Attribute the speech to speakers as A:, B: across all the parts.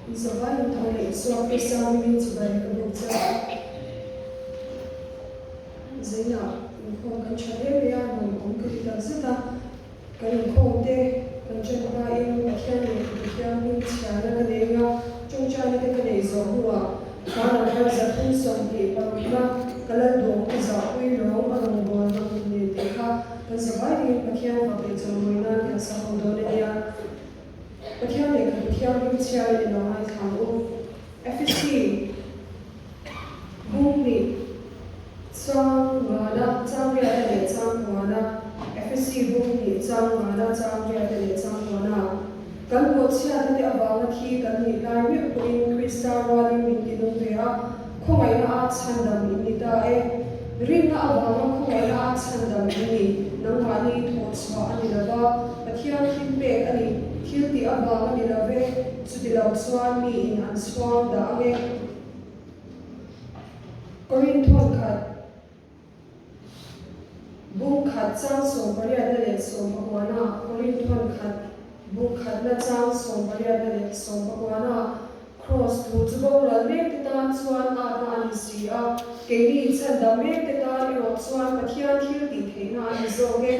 A: In zavai in tho leh Isua Krista hmingin chibai ka buk che a. Zainah inkhawm kan tha hle mai a, nuam awm ka ti tak zet a. Kan inkhawm te kan ṭan hmain Pathian leh Pathian hming chhiarna ka nei anga ṭawngṭaina te ka neih zawh hnuah hmanah khan 326na ka lal duang ka zahpui lawm a rawngbâwl hnam ni tih kha kan zavai dingin Pathian fak leh chawimawi nan kan sa ho dawn a nia. Pathian lehkha Pathian hming chhiarin i lo ngaithla ang u. Efesi bung hnih chang ngana chang riata leh chang kuana Efesi bung hnih chang ngana chang riata leh chang kuana Kan bawhchhiatna te avanga thi kan nih lai meuh pawhin Krista rualin min ti nung ve a, khawngaihna a chhandam in ni ta e. Rinna avanga khawngaihna a chhandam in ni, nangmahni thawhchhuah a ni lova, Pathian thil pek a ni, thil tih avang a ni lo ve, chuti lo chuan miin an chhuang dah ang e. Korinthon khat Bung khat chang sawmpariatna leh sawmpakuana, Korinthon khat bung khatna chang sawmpariatna leh sawmpakuana, Kraws thu chu boral mek te tan chuan atna a ni si a, keini chhandam mek te tan erawh chuan Pathian thil tih theihna a ni zawk e.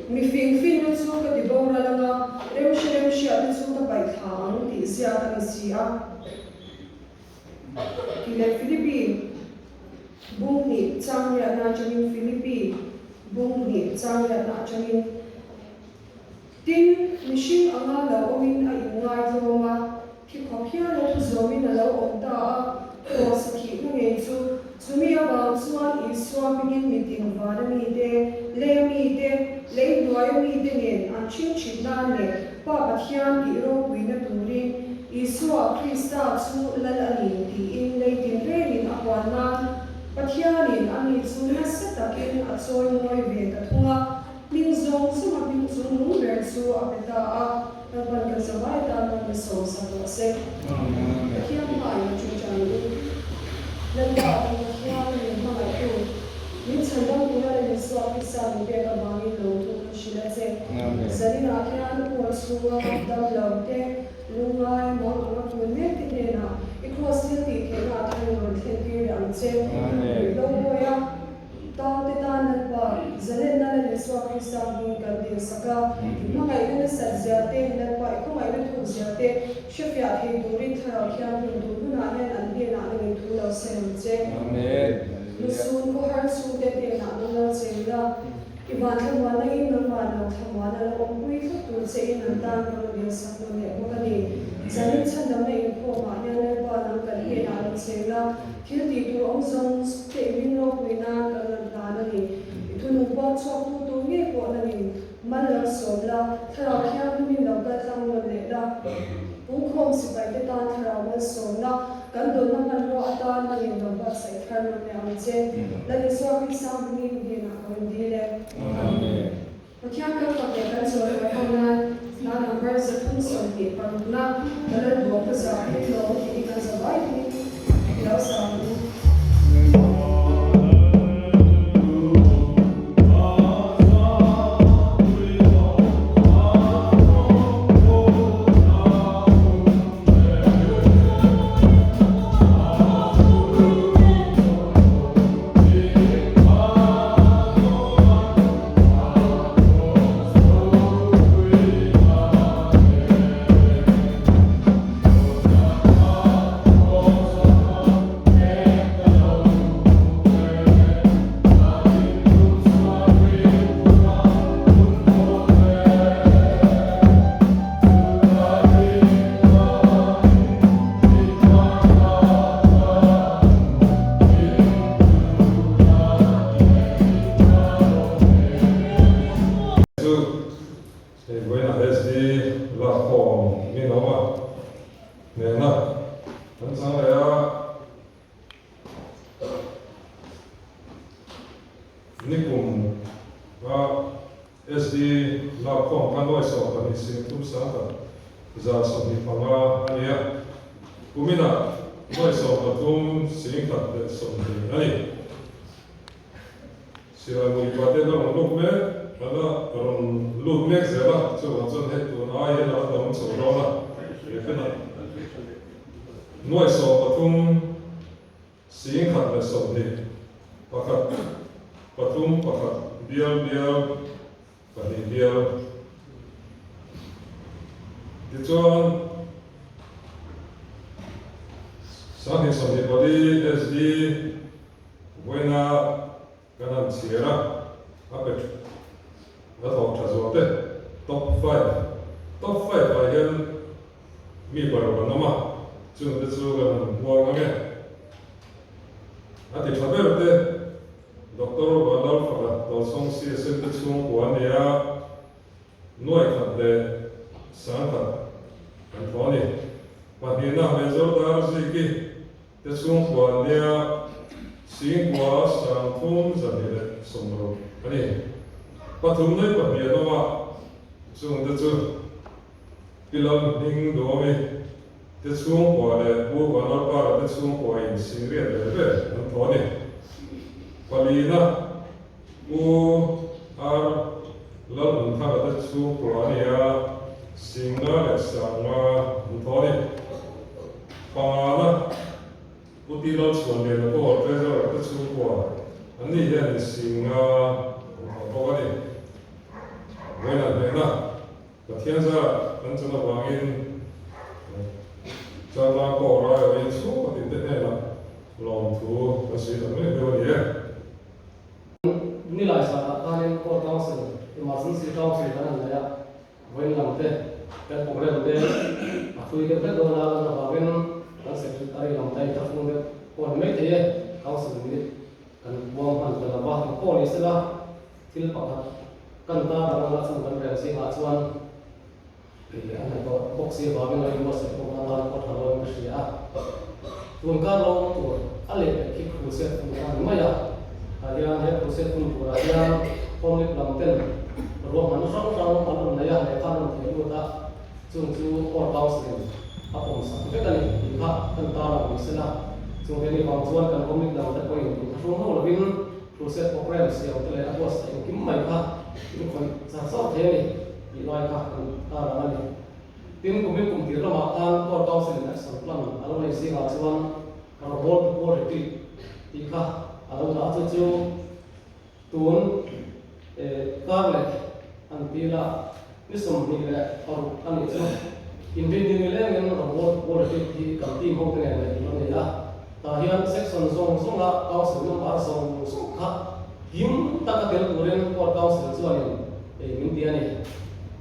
A: Mifing finna chu ka ti boral anga, remhre remhriatna chu ka paih thla ang tih ziak a ni si a. Tih leh Philippi bung hnih chang riatna atangin Philippi bung hnih chang riatna atangin Tin, mihring anga lo awmin a inngai tlawm a, thi khawp hian a thu zawmin a lo awm ta a, Kraws a thihna ngei chu. Chumi avang chuan Isua hmingin mitin vana mite, leia mite, lei hnuaia mite nen an chhingchhit nan leh Pa Pathian tih ropuina turin Isua Krista chu Lal a ni tiin lei tinrengin a huan nan Pathianin a mi chu nasa takin a chawi ngawi ve ta thung a, hming zawng zawnga hming chung nung ber chu a pe ta a, Lalpan kan zavai tan man na sawmsak rawh se. Pathian hmaiah ṭawngṭai u. Lalpa kan Pathian min hmangaihtu, min chhandam tura leh Isua Krista min pek avangin lawmthu kan hrilh a che. Zaninah hian Paul chhunga dam lo te, lungngai mang anga kun mek te hnenah i kraws thil tih theihna ah khan rawn thlen tir leh ang che. Ruihhlo hawi a. Tangte tan Lalpa, zalenna leh Isua Krista hming kan dilsak a, i hmangaihna nasat zia te, Lalpa i khawngaihna thuk zia te hrefiah thei turin Thlarau Thianghlim tun hunah hian an hnenah nangin thu lo sawi ang che. Lusun khawhar chhungte hnenah nang lo cheng la, i van thlamuanna in nangmah lo thlamuana lo awmpui tlat tur che in an tan ka rawn dilsak nawn leh bawk a ni. Zanin chhandamna inkhawmah hian Lalpa nang kan hnenah lo cheng la, Thil tih tur awm zawng te i hming ropui nan kan rawn hlan a ni. I thunung pawh chhuak tu tur ngei pawh nangin mal lo sawm la, Thlarau Thianghlimin lo kal tlang nawn leh la. Pungkhawm sipai te tan Thlarau malsawmna kan dawnna hmanrua atan nangin lo buatsaih thar nawn leh ang che. Lal Isua Krista hmingin hnenah ka rawn dil e.
B: Amen.
A: Pathian kan fak leh kan chawi mai ho nan hla number 326 na ka lal duang ka zah hi lawm tih hi kan za vai hi i lo sa ang u.
B: Chu hei vawiinah SD lakkhawm min awm a, hnehna kan chang leh a, nikum a SD lakkhawm kha nuai 12 sing thum sang tak 125 a ni a, kuminah nuai 13 sing khat leh 20 a ni. Silai muipa te la rawn lut mek, a la rawn lut mek zel a, chuvang chuan hei tun ai hian a la tam chho dawn a, he hunah. Nuai 13 1021 3 1 bial bial 2 bial. Tichuan 2024 SD vawiina kan han chhiar a, a pe a thawk tha zual te top five top five ah hian mi paruk an awm a, chung te chu kan han huang ang e. A ti tha ber te Doctor Vanlalfaka Tawlsawng CSM te chhungkua a ni a, nuai khat leh sang khat an thaw a ni. Pahnihna Major Dar Ziki te chhungkua an nia, Singkua 3260 a ni. Pathum nei pahnih an awm a, chung te chu Pi Lalhming Duami te chhungkua leh Pu Vanlalpara te chhungkua in Singriat ve ve an thaw a ni. Palina Pu R. Lalhmunthanga te chhungkua a ni a, Singa leh Sanga an thaw a ni. Pangana Pu Ti Lalchhuanliana pawh Treasurer te chhungkua an nih hian Singa an thaw bawk a ni. Vawiin hnehna Pathian zarah kan chan avangin Chaltlang pawh rai awin chhungkaw tinte hnenah lawmthu kan sawi tak mek deuh a ni e.
C: Nilai zanah khanin Court Council, Emergency Council kan han nei a, vawiin lam te kan program te a thui deuh hlek dawn a lan avangin kan Secretary lam te a inthlahrung deuh pawh a ni maithei e, Council minute kan puang hman ta lo va, engpawh ni sela thil pakhat kan tar ang anga chung kan rel zingah chuan ih a hnaih bawk si avangin a inbuatsaih pawh kha tan pawh tha loin ka hria a. Tun kar lo awm tur a leh leh khi crusade hun kha a ni mai a, tah hian he crusade hun turah hian home lam ten ruahmanna hrang hrang an rawn nei a, lehkha an rawn theh lut a, chung chu court council in a pawm sak vek a ni tih kha kan tarlang ni sela, chung he ni vang chuan kan home lam te pawhin inthlahrung ho lovin Crusade program siam te leh a huatsaih engkim mai kha in khawih char char thei a ni tih lai kha kan tarlang a ni. Tin, kumin kum tir lamah khan Court Council in action plan a lo nei zingah chuan Rawngbawl to Poor Retreat tih kha a lo dah a, chu chu tun kar leh an ti la ni 26 a nih chu. Inrinni ni lengin Rawngbawl to Poor Retreat hi kan team ho te nen ngaih tur a ni a. Tah hian section zawng zawnga council member zawng zawng kha kim taka tel turin court council chuanin min ti a ni.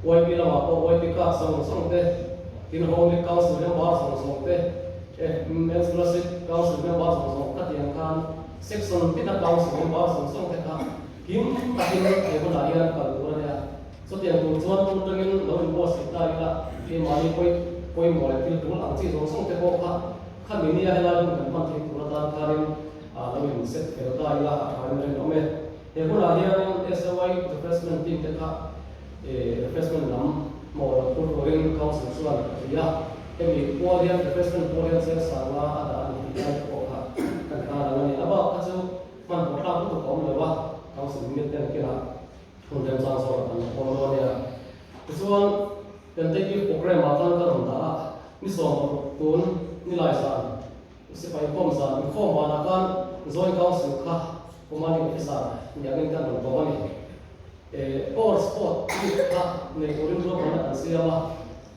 C: YP lamah pawh YP card zawng zawng te, tin Home League council member zawng zawng te, Men's Fellowship council member zawng zawng kha tiang khan section tina council member zawng zawng te kha kim takin he hunah hian kal tur a nia. Chutiang tur chuan tun tangin lo inbuatsaih ta ila keimahni pawimawh leh thil tul ang chi zawng zawng te pawh kha Khami nia helai hun kan hman theih tur atan khanin lo in set fel ta ila a tha in rinawm e. He hunah hianin SAY refreshment team te kha refreshment lam hmawh lo phur turin Council chuan a ti a. Hemi pual hian refreshment pual hian cheng sanga a dah a ni tih lai te pawh kha kan ta lang a ni. A bak kha chu hmanhmawh thlak lutuk a awm lo a, Council minute ten kinah hun remchang zawk a kan la pawm dawn nia. Tichuan. Tentative program ah khan ka rawn dah a, ni 60 tun nilai zan sipai khawm zan inkhawm vanah khan Joint Council kha Commanding Officer ni angin kan rawn kawm a ni. Core Sport Week kha nei turin ruahmanna kan siam a,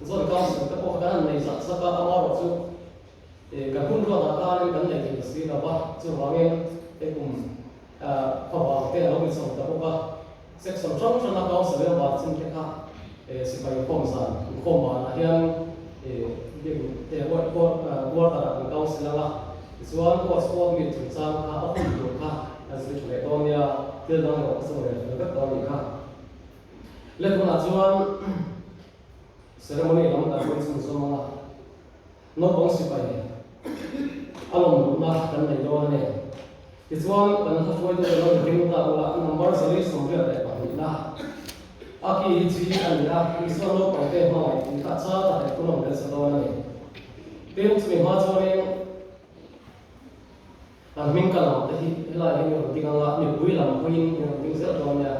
C: Joint Council te pawh kha kan han nei zak zak a, amaherawhchu chu kan hun ruatah khanin kan nei thei ta si lo va, chuvangin hei kum favang te a lo inchho ta bawk a. Section hrang hranga Council member chin te kha sipai inkhawm zan inkhawm banah hian quarter ah kan council anga tichuan court sport meet chungchang kha a hun tur kha kan zir tha leh dawn nia, thil dang erawh kha chu rel fel vek dawn a nih kha. Le tunah chuan ceremony lam kan rawn chhunzawm anga naupang sipai a lawm luhna kan nei dawn a ni. Tichuan, kan hla hruaitute lo inring ta ula, number 182 na a ki hi chi a ni a, Isua naupangte hmangaih tih kha chal ta leh tunawm kan sa dawn a ni. Tin, chumi hma chuanin an hming ka lam te hi helai hi mi rawn ding anga mipui lam hawiin mi rawn ding zel dawn nia.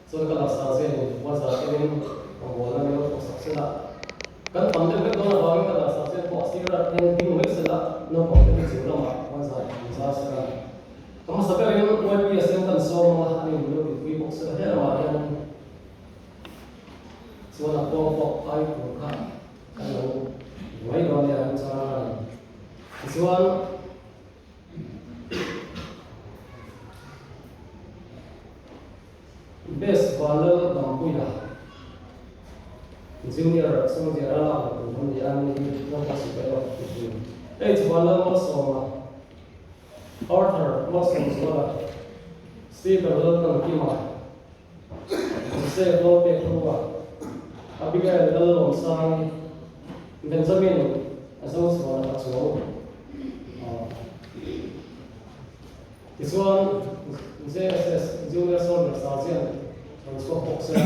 C: Chuan ka laksa zelin puanzar kengin rawngbawlna min lo thawk sak sela. Kan tam deuh vek dawn avangin ka dah sak chian pawh a sir a then ding mai sela naupang te chu chung lamah khuan zai an zar sela. Ka hmasa berin YPSM kan sawm anga an in lo tihpui bawk sela he lamah hian chuan a kawng pawh ai tur kha kan lo mai dawn nia an chang a ni. Tichuan Best Vanlal Dampuia Junior Sawngzia a lak loh tur an ni a, ni hi naupang sipai erawh ti thin. H Vanlal Malsawma, Arthur Malsawmzuala, Stephen Laltankima, Joseph Lalpekhlua, Abigail Lallawmsangi, Benjamin Zochhuana Pachuau. Tichuan, JSS, Junior Soldier Sergeant, rawn chhuak bawk se a,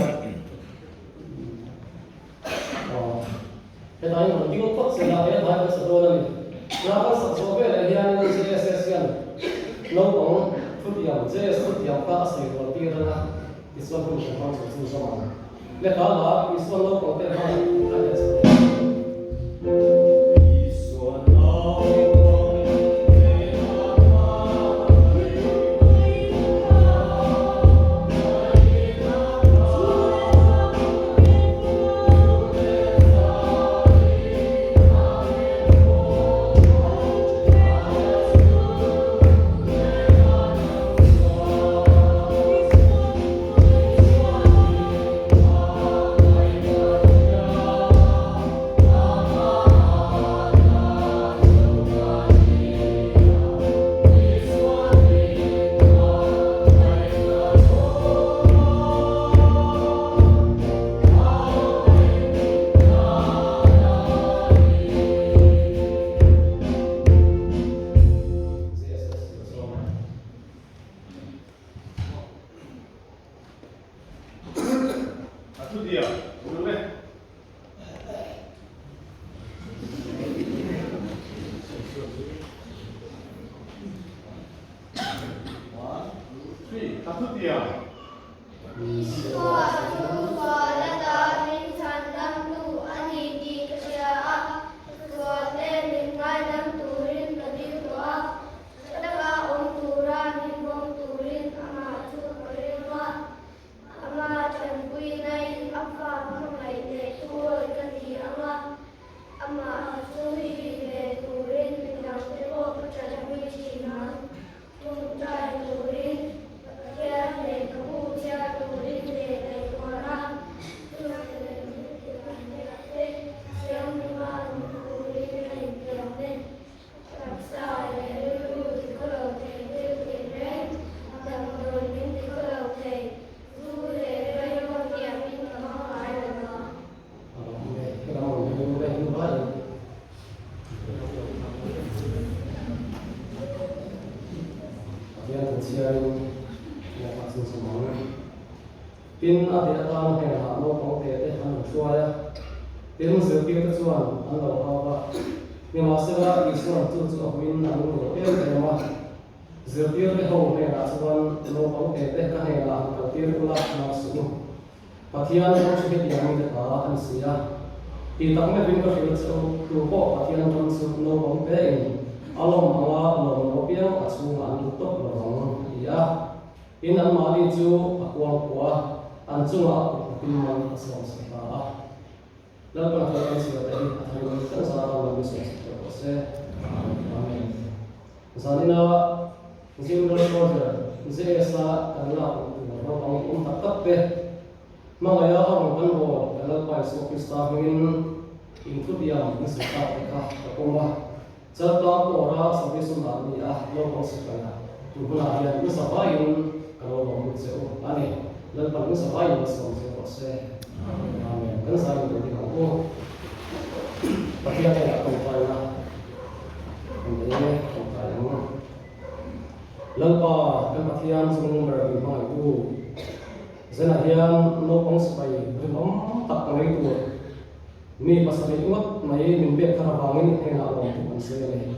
C: hetah hian rawn ding phawt se la, he hlai kan sa dawn a ni. Hla kan sak zawh veleh hianin JSS hian naupang thutiam, JS thutiam kha a sawi rual tir ang a, tichuan hun kan hmang chho chu zawm ang. Le hla hla Isua naupang te hmang a hian chho thei ang.
D: A thu dia, nung e. One, two, three. A thu dia.
E: Isua chu sual ata min chhandamtu a ni tih ka hria a, sualte min ngaidam turin ka dil tawh a. Tha taka awm tura min bawm turin amah chu ka ring a, amah tanpuinain a fa hmangaih leh thuawi ka ni ang a, amah chu hrilh ve turin midangte pawh ka tanpui thin ang. Tawngtai turin, Pathian lehkhabu chhiar turin leh ngaihtuahna thianghlim a awm turin a intiam e. Taksa leh rilru tikhawlo thei thil tinreng, damdawi min tikhawlo thei, zu leh railo tiamin ka hmang ngai lo ang.
C: Tin, a beh atan hnenah naupang te te an rawn hruai a, tin, zirtirte chuan an lo hau a. Nimahsela, Isua'n chu chu a huin a lung lo em em a. Zirtirte ho hnenah chuan, Naupang te te ka hnenah han kaltir ula, nau suh u. Pathian ram chu hetiang mite ta a ni si a. Ti tak meuhin ka hrilh che u, tu pawh Pathian ram chu naupang tein a lawm anga lawm lo apiang a chhungah an lut tawp lo ang, a ti a. Tin, anmahni chu a kuang khuah a, an chungah a kut nghatin man a sawm sak ta a. Lalpan kal kan chhiar te hi a tharin kan zar a lo ni sawm sak tawh rawh se. Amen. Zanina Junior Soldier JS-a kan lak luh tur naupang awm tak tak te hmangaih a rawn kan rawl kan Lalpa Isua Krista hmingin inthutiam in sawi tak te kha ka pawm a. Chaltlang pawra service awm dan a ni a, naupang sipaia tun hunah hian nasa vaiin ka lo lawm lut che u a ni. Lalpan nasa vaiin la sawm che rawh se. Amen. Kan zai in ding ang u. Pathian hnenah tawngtaina kan nei e, tawngtai ang. Lalpa kan Pathian chung ber min hmangaih u. Zenah hian naupang sipai rinawm tak ka nei tur. Mi pasarih ngawt mai min pek thar avangin hnenah lawm tuk an sawi a ni.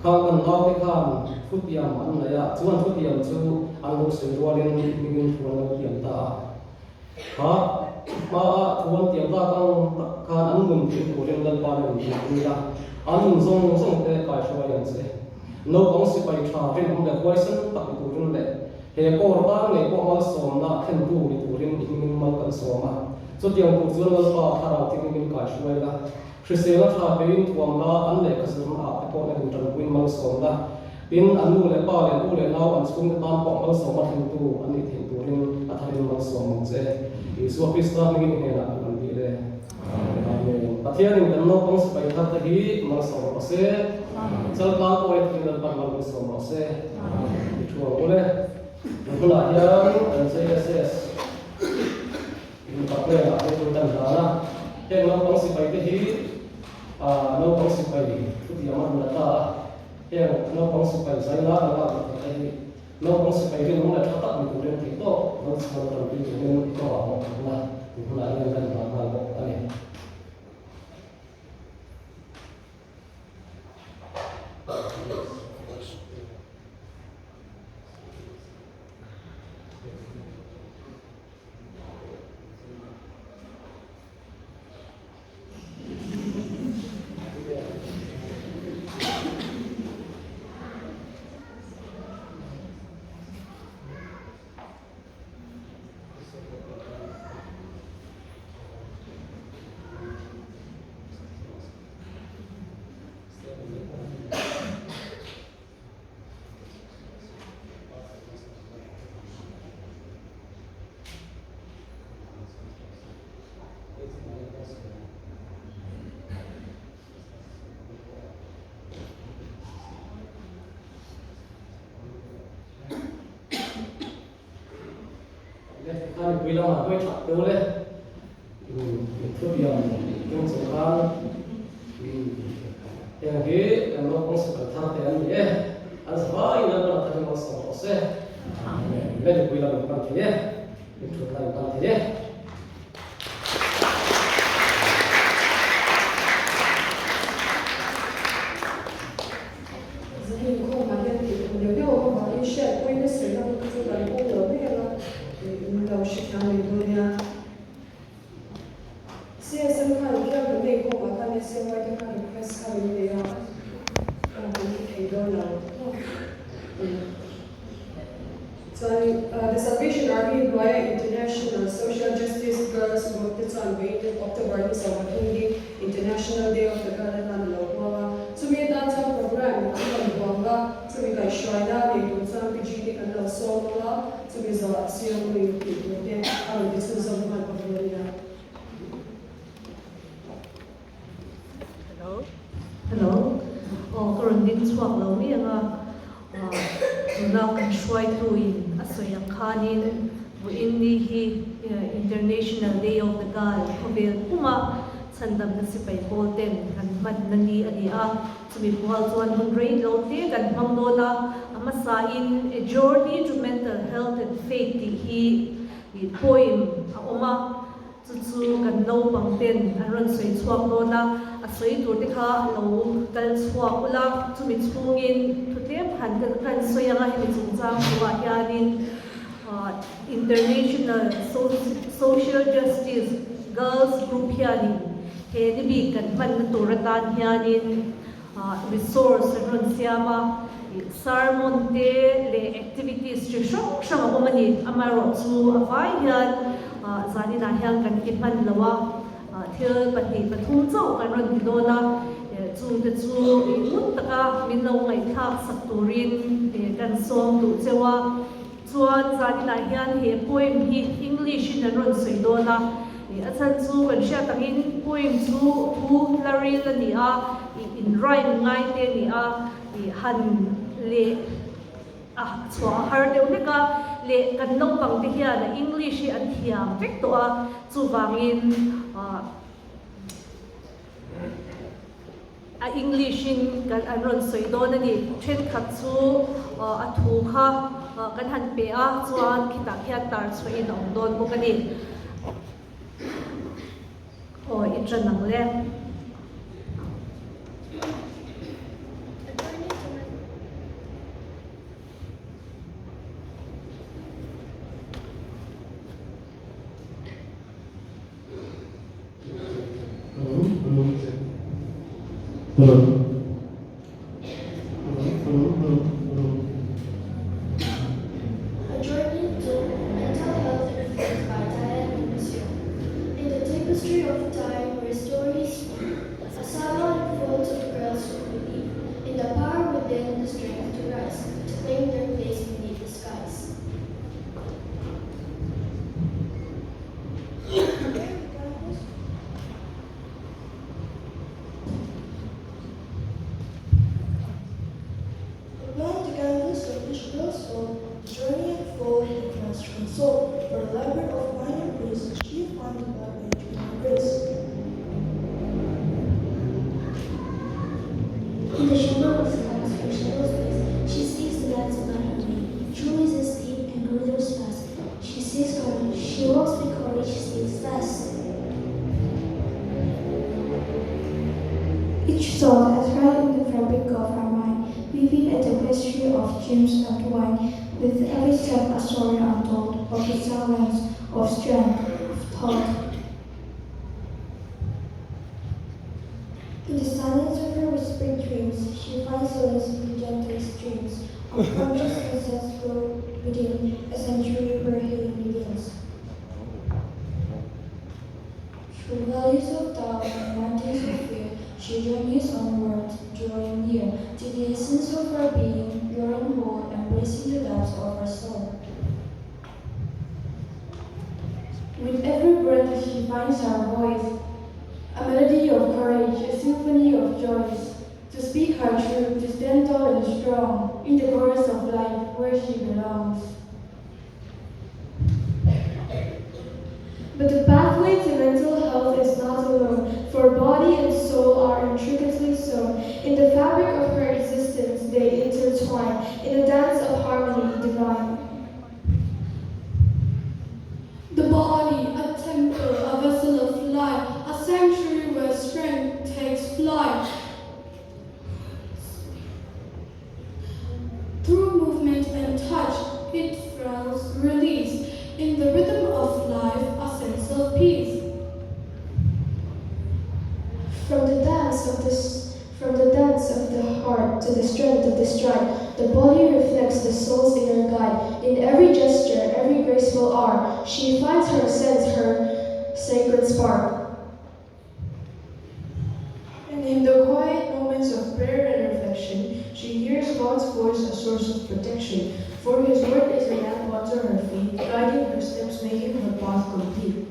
C: Khang kan naute khan thutiam an nei a, chuan thutiam chu an lo sawi rualin mingin thu an lo tiam ta a. Kha. Hmaa thu an tiam tak ang tak khan an nun thil turin Lalpa nun hi an ni a, an nun zawng zawng te kaihruai ang che. Naupang sipai tha rinawm leh huaisen tak ni turin leh he kawr tan ngei pawh malsawmna thlentu ni turin i hmingin mal kan sawm a. Chutiang tur chuan Lalpa thlarau thilin min kaihruai la, hrisel a tha pein thuam la, an lehkha zirna ah te pawh nan intanpuiin malsawm la. Tin, an nu leh pa leh u leh nau an chhungte tan pawh malsawm a thlentu an nih theih turin a tharin malsawm ang che. Isua Krista hmingin i hnenah kan rawn dil e. Amen. Pathianin kan naupang sipai thar te hi malsawm rawh se. Chaltlang pawh hi tharin Lalpan mal min sawm rawh se. I thu ang u le. Tun hunah hian kan JSS mipa hnenah te chu kan hlan a. Heng naupang sipai te hi naupang sipai thutiam a rawn la ta a. Heng naupang sipai zai lar a lak leh theih te hi naupang sipai rinawm leh tha tak ni turin theih tawp lo chhuan tam pui turin i kawngah mawh phurhna tih hunah hian kan hlan nghal bawk a ni. Le, kha mipui lamah hawi that teuh le. Thubiam keng chung khan heng hi kan naupang sikal thar te an ni e. An zavaiin Lalpan a tharin malsawm rawh se. Amen. Le mipui lam in pan thei e. In thut lai in pan thei e.
A: Zanin khawmah hian tih tum deuh deuh awm avangin hriatpui na sawi na hun chu kan pawm lo mai ang a, in lo hrethiam mai dawn nia. CSM khan biak kan nei khawmah khan SMY te khan request kha min nei a, kan ti thei dawn lo. Chuan The Salvation Army hnuaia International Social Justice Girls Group te chuan vawiin October ni 13 hi International Day of the Girl atan a lo huang a. Chumi atan chuan programme an rawn huang a, chumi kaihhruaina nei tur chuan PG te kan lo sawm ang a, chumi zawhah CMO in tih tur te a rawn ti chhunzawm nghal bawk dawn nia.
F: Hello. Hello. Aw ka rawn ding chhuak lo mai ang a, tuna kan hruaitu in a sawi ang khanin vawiin ni hi International Day of the Girl khawvel puma chhandamna sipai pawl ten kan hmanna ni a ni a, chumi pual chuan hun rei lo te kan hmang dawn a, a hmasa in A Journey to Mental Health and Faith tih hi poem a awm a. Chu chu kan naupang ten an rawn sawi chhuak dawn a, a sawi tur te kha a lo kal chhuak ula, chumi chhungin thu tlem han kan sawi ang a, hemi chungchang thuah hianin International Social Justice Girls Group hianin he ni bik kan hmanna tur atan hianin resource an rawn siam a, sermon te leh activities chi hrang hrang a awm a ni. Amaherawhchu a vai hian zaninah hian kan ti hman lo a, thil pahnih pathum chauh kan rawn ti dawn a, chungte chu ngun taka min lo ngaihthlak sak turin kan sawm duh cheu a. Chuan zaninah hian he poem hi English in an rawn sawi dawn a, a chhan chu kan hriat angin poem chu thu hla ril a ni a, in rhyme ngai te a ni a, han leh a chhuah a har deuh hlek a, leh kan naupang te hian a English hi an thiam vek tawh a, chuvangin A English in kan an rawn sawi dawn a ni. Thenkhat chu a thu kha kan han pe a, chuan khitah khian tar chhuah in a awm dawn bawk a ni. Aw i tan ang le.
E: A Journey to Mental Health Reforms by Diane Lucio. In the tapestry of time where stories speak, a saga unfolds of girls who believe in the power within, the strength to rise, to claim their place beneath the skies.
G: A blind the canvas of each girl's soul, the journey unfold the classroom soul. For the library of mind and grace, she found the pathway to her grace.
E: In the shadow of silence, her shadow space, she sees the lights about her way. True is asleep and grows fast. She sees courage, she walks with courage, stays fast.
H: Each thought a thread in the fabric of her mind, weaving a tapestry of gems entwined, with every step a story untold of resilience, of strength, of thought.
G: In the silence of her whispered dreams, she finds solace in the gentlest streams of consciousness flow within a sanctuary where healing begins. Through valleys of doubt and mountains of fear, she journeys onward, drawing near to the essence of her being, pure and whole, embracing the depths of her soul.
H: With every breath she finds her voice, a melody of courage, a symphony of joys, to speak her truth, to stand tall and strong in the chorus of life where she belongs.
I: But the pathway to mental health is not alone, for body and soul are intricately sewn. In the fabric of her existence, they intertwine in a dance of harmony divine.
J: The body, a temple, a vessel of life, a sanctuary where strength takes flight. Through movement and touch, it feels release. In the rhythm of life, a sense of peace.
I: From the dance of the, from the dance of the heart to the strength of the stride, the body reflects the soul's inner guide. In every gesture, every graceful hour, she finds her sense, her sacred spark.
G: And in the quiet moments of prayer and reflection, she hears God's voice, a source of protection. For his word is a lamp unto her feet, guiding her steps, making her path complete.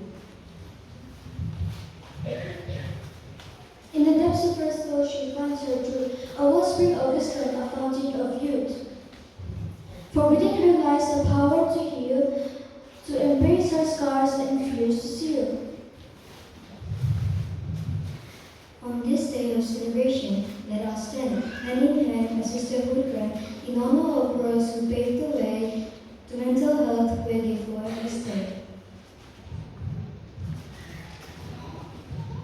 E: In the depths of her soul, she finds her truth, a wellspring of wisdom, a fountain of youth. For within her lies the power to heal, to embrace her scars and fears to seal.
K: On this day of celebration, let us stand hand in hand, a sisterhood grand, in honor of girls who paved the way to mental health way before this day.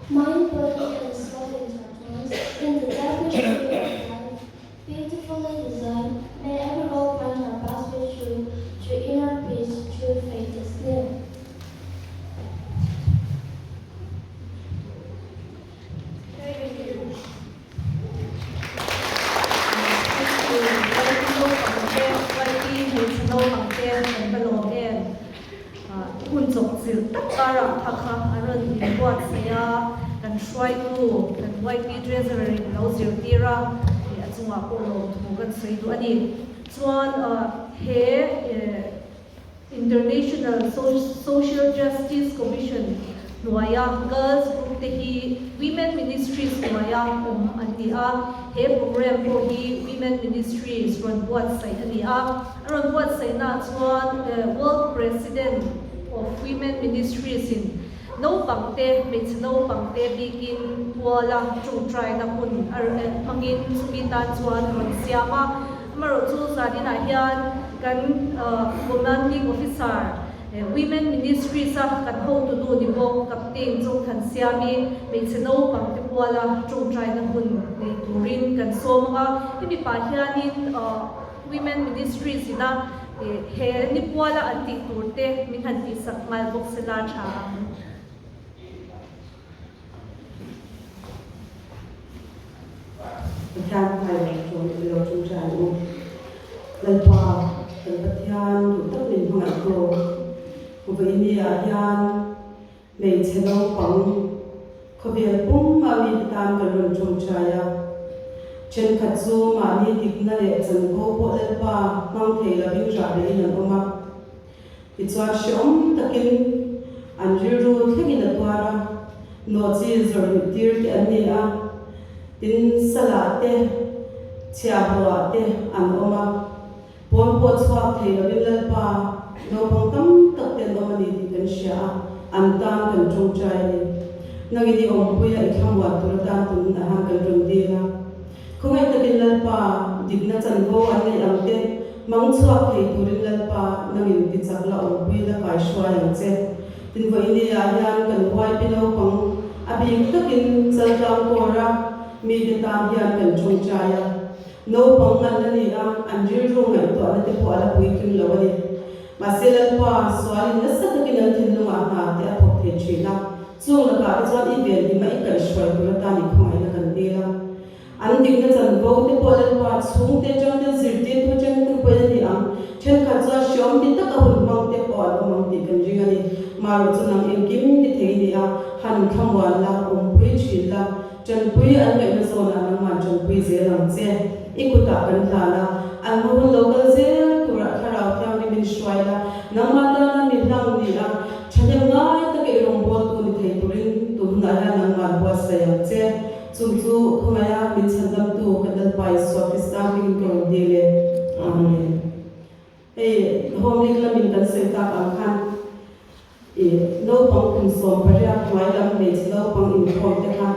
E: Mind, body, and soul intertwined in the tapestry of life, beautifully designed. May every girl find her pathway through to inner peace, true faith is near.
F: Thank you. YP naupang te, YP hmeichhe naupang te kan va lawm em? Hun chawpchilh tak karah kha kha a rawn inbuatsaih a, kan hruaitu, kan YP Treasurer in lo zirtir a, a chungah pawh lawmthu kan sawi duh a ni. Chuan he International Social Justice Commission hnuaia Girls Group te hi Women Ministries hnuaia awm an ni a, he programme pawh hi Women Ministries rawn buatsaih a ni a. A rawn buatsaihnaah chuan World President of Women Ministries in naupang te, hmeichhe naupang te bikin puala tawngtaina hun hmangin chumi tan chuan a rawn siam a. Amaherawhchu zaninah hian kan Commanding Officer, Women Ministries a kan hotunu ni bawk Captain Chawngthan Siami hmeichhe naupang te puala tawngtaina hun nei turin kan sawm ang a. Hemi pah hianin Women Ministries ina he ni puala an tih tur te min han tihsak nghal bawk se la tha ang.
L: Pathian kha i lo i lo ṭawngṭai ang u. Lalpa, kan Pathian duh tak min hmangaih tawk. Vawinia hian hmeichhe naupang khawvel pum a mite tan kan rawn ṭawngṭai a. Ṭhenkhat chu mahni dikna leh chanvo pawh Lalpa hmang thei lovin rah behin an awm a. Tichuan hreawm takin an rilru thlengin a tuar a, nawhchi zawrh tir te an ni a, tin salah te, chhiahhlawhah te an awm a, pawn pawh chhuak thei lovin Lalpa naupang tam tak te an awm a ni tih kan hria a, an tan kan tawngtai a ni. Nangin i awmpuia i thlamuan tur atan tun a han kan rawn dil a. Khawngaih takin Lalpa dikna chanvo an neih ang te hmang chhuak thei turin Lalpa nangin ti chak la awmpui la kai hruai ang che. Tin vawinia hian kan YP naupang a bik takin Chaltlang kawra mite tan hian kan tawngtai a. Naupang an la ni a, an rilru ngaihtuahna te pawh a la puitling lo a ni. Mahse Lalpa sualin nasa takin an thinlungah hna te a thawk thei thin a. Chung lakah te chuan i ven hima i kaihhruai tur atan i khawngaihna kan dil a. An dikna chanvo te pawh Lalpa chhungte atang ten zirtirtu atang ten pawhin a ni ang. Thenkhat chuan hreawm ti taka hun hmang te pawh an awm ang tih kan ring a ni. Marawh chu nang engkim ti thei i ni a, han thlamuan la, awmpui thin la, tanpui an ngaihna zawnah nangman tanpui zel ang che. I kutah kan hlan a, an hma hun lo kal zel turah Thlarau Thianghlim in hruai la, nangmah tana mi hlang ni a, Thahnem ngai taka i rawngbawltu ni thei turin tun hunah hian nangman buatsaih ang che. Chung chu khawngaia min chhandamtu kan Lalpa Isua Krista hmingin ka rawn dil e. Amen. Hei Home League lamin kan sawi tak ang khan i naupang kum 18 hnuai lam hmeichhe naupang inkhawm te kha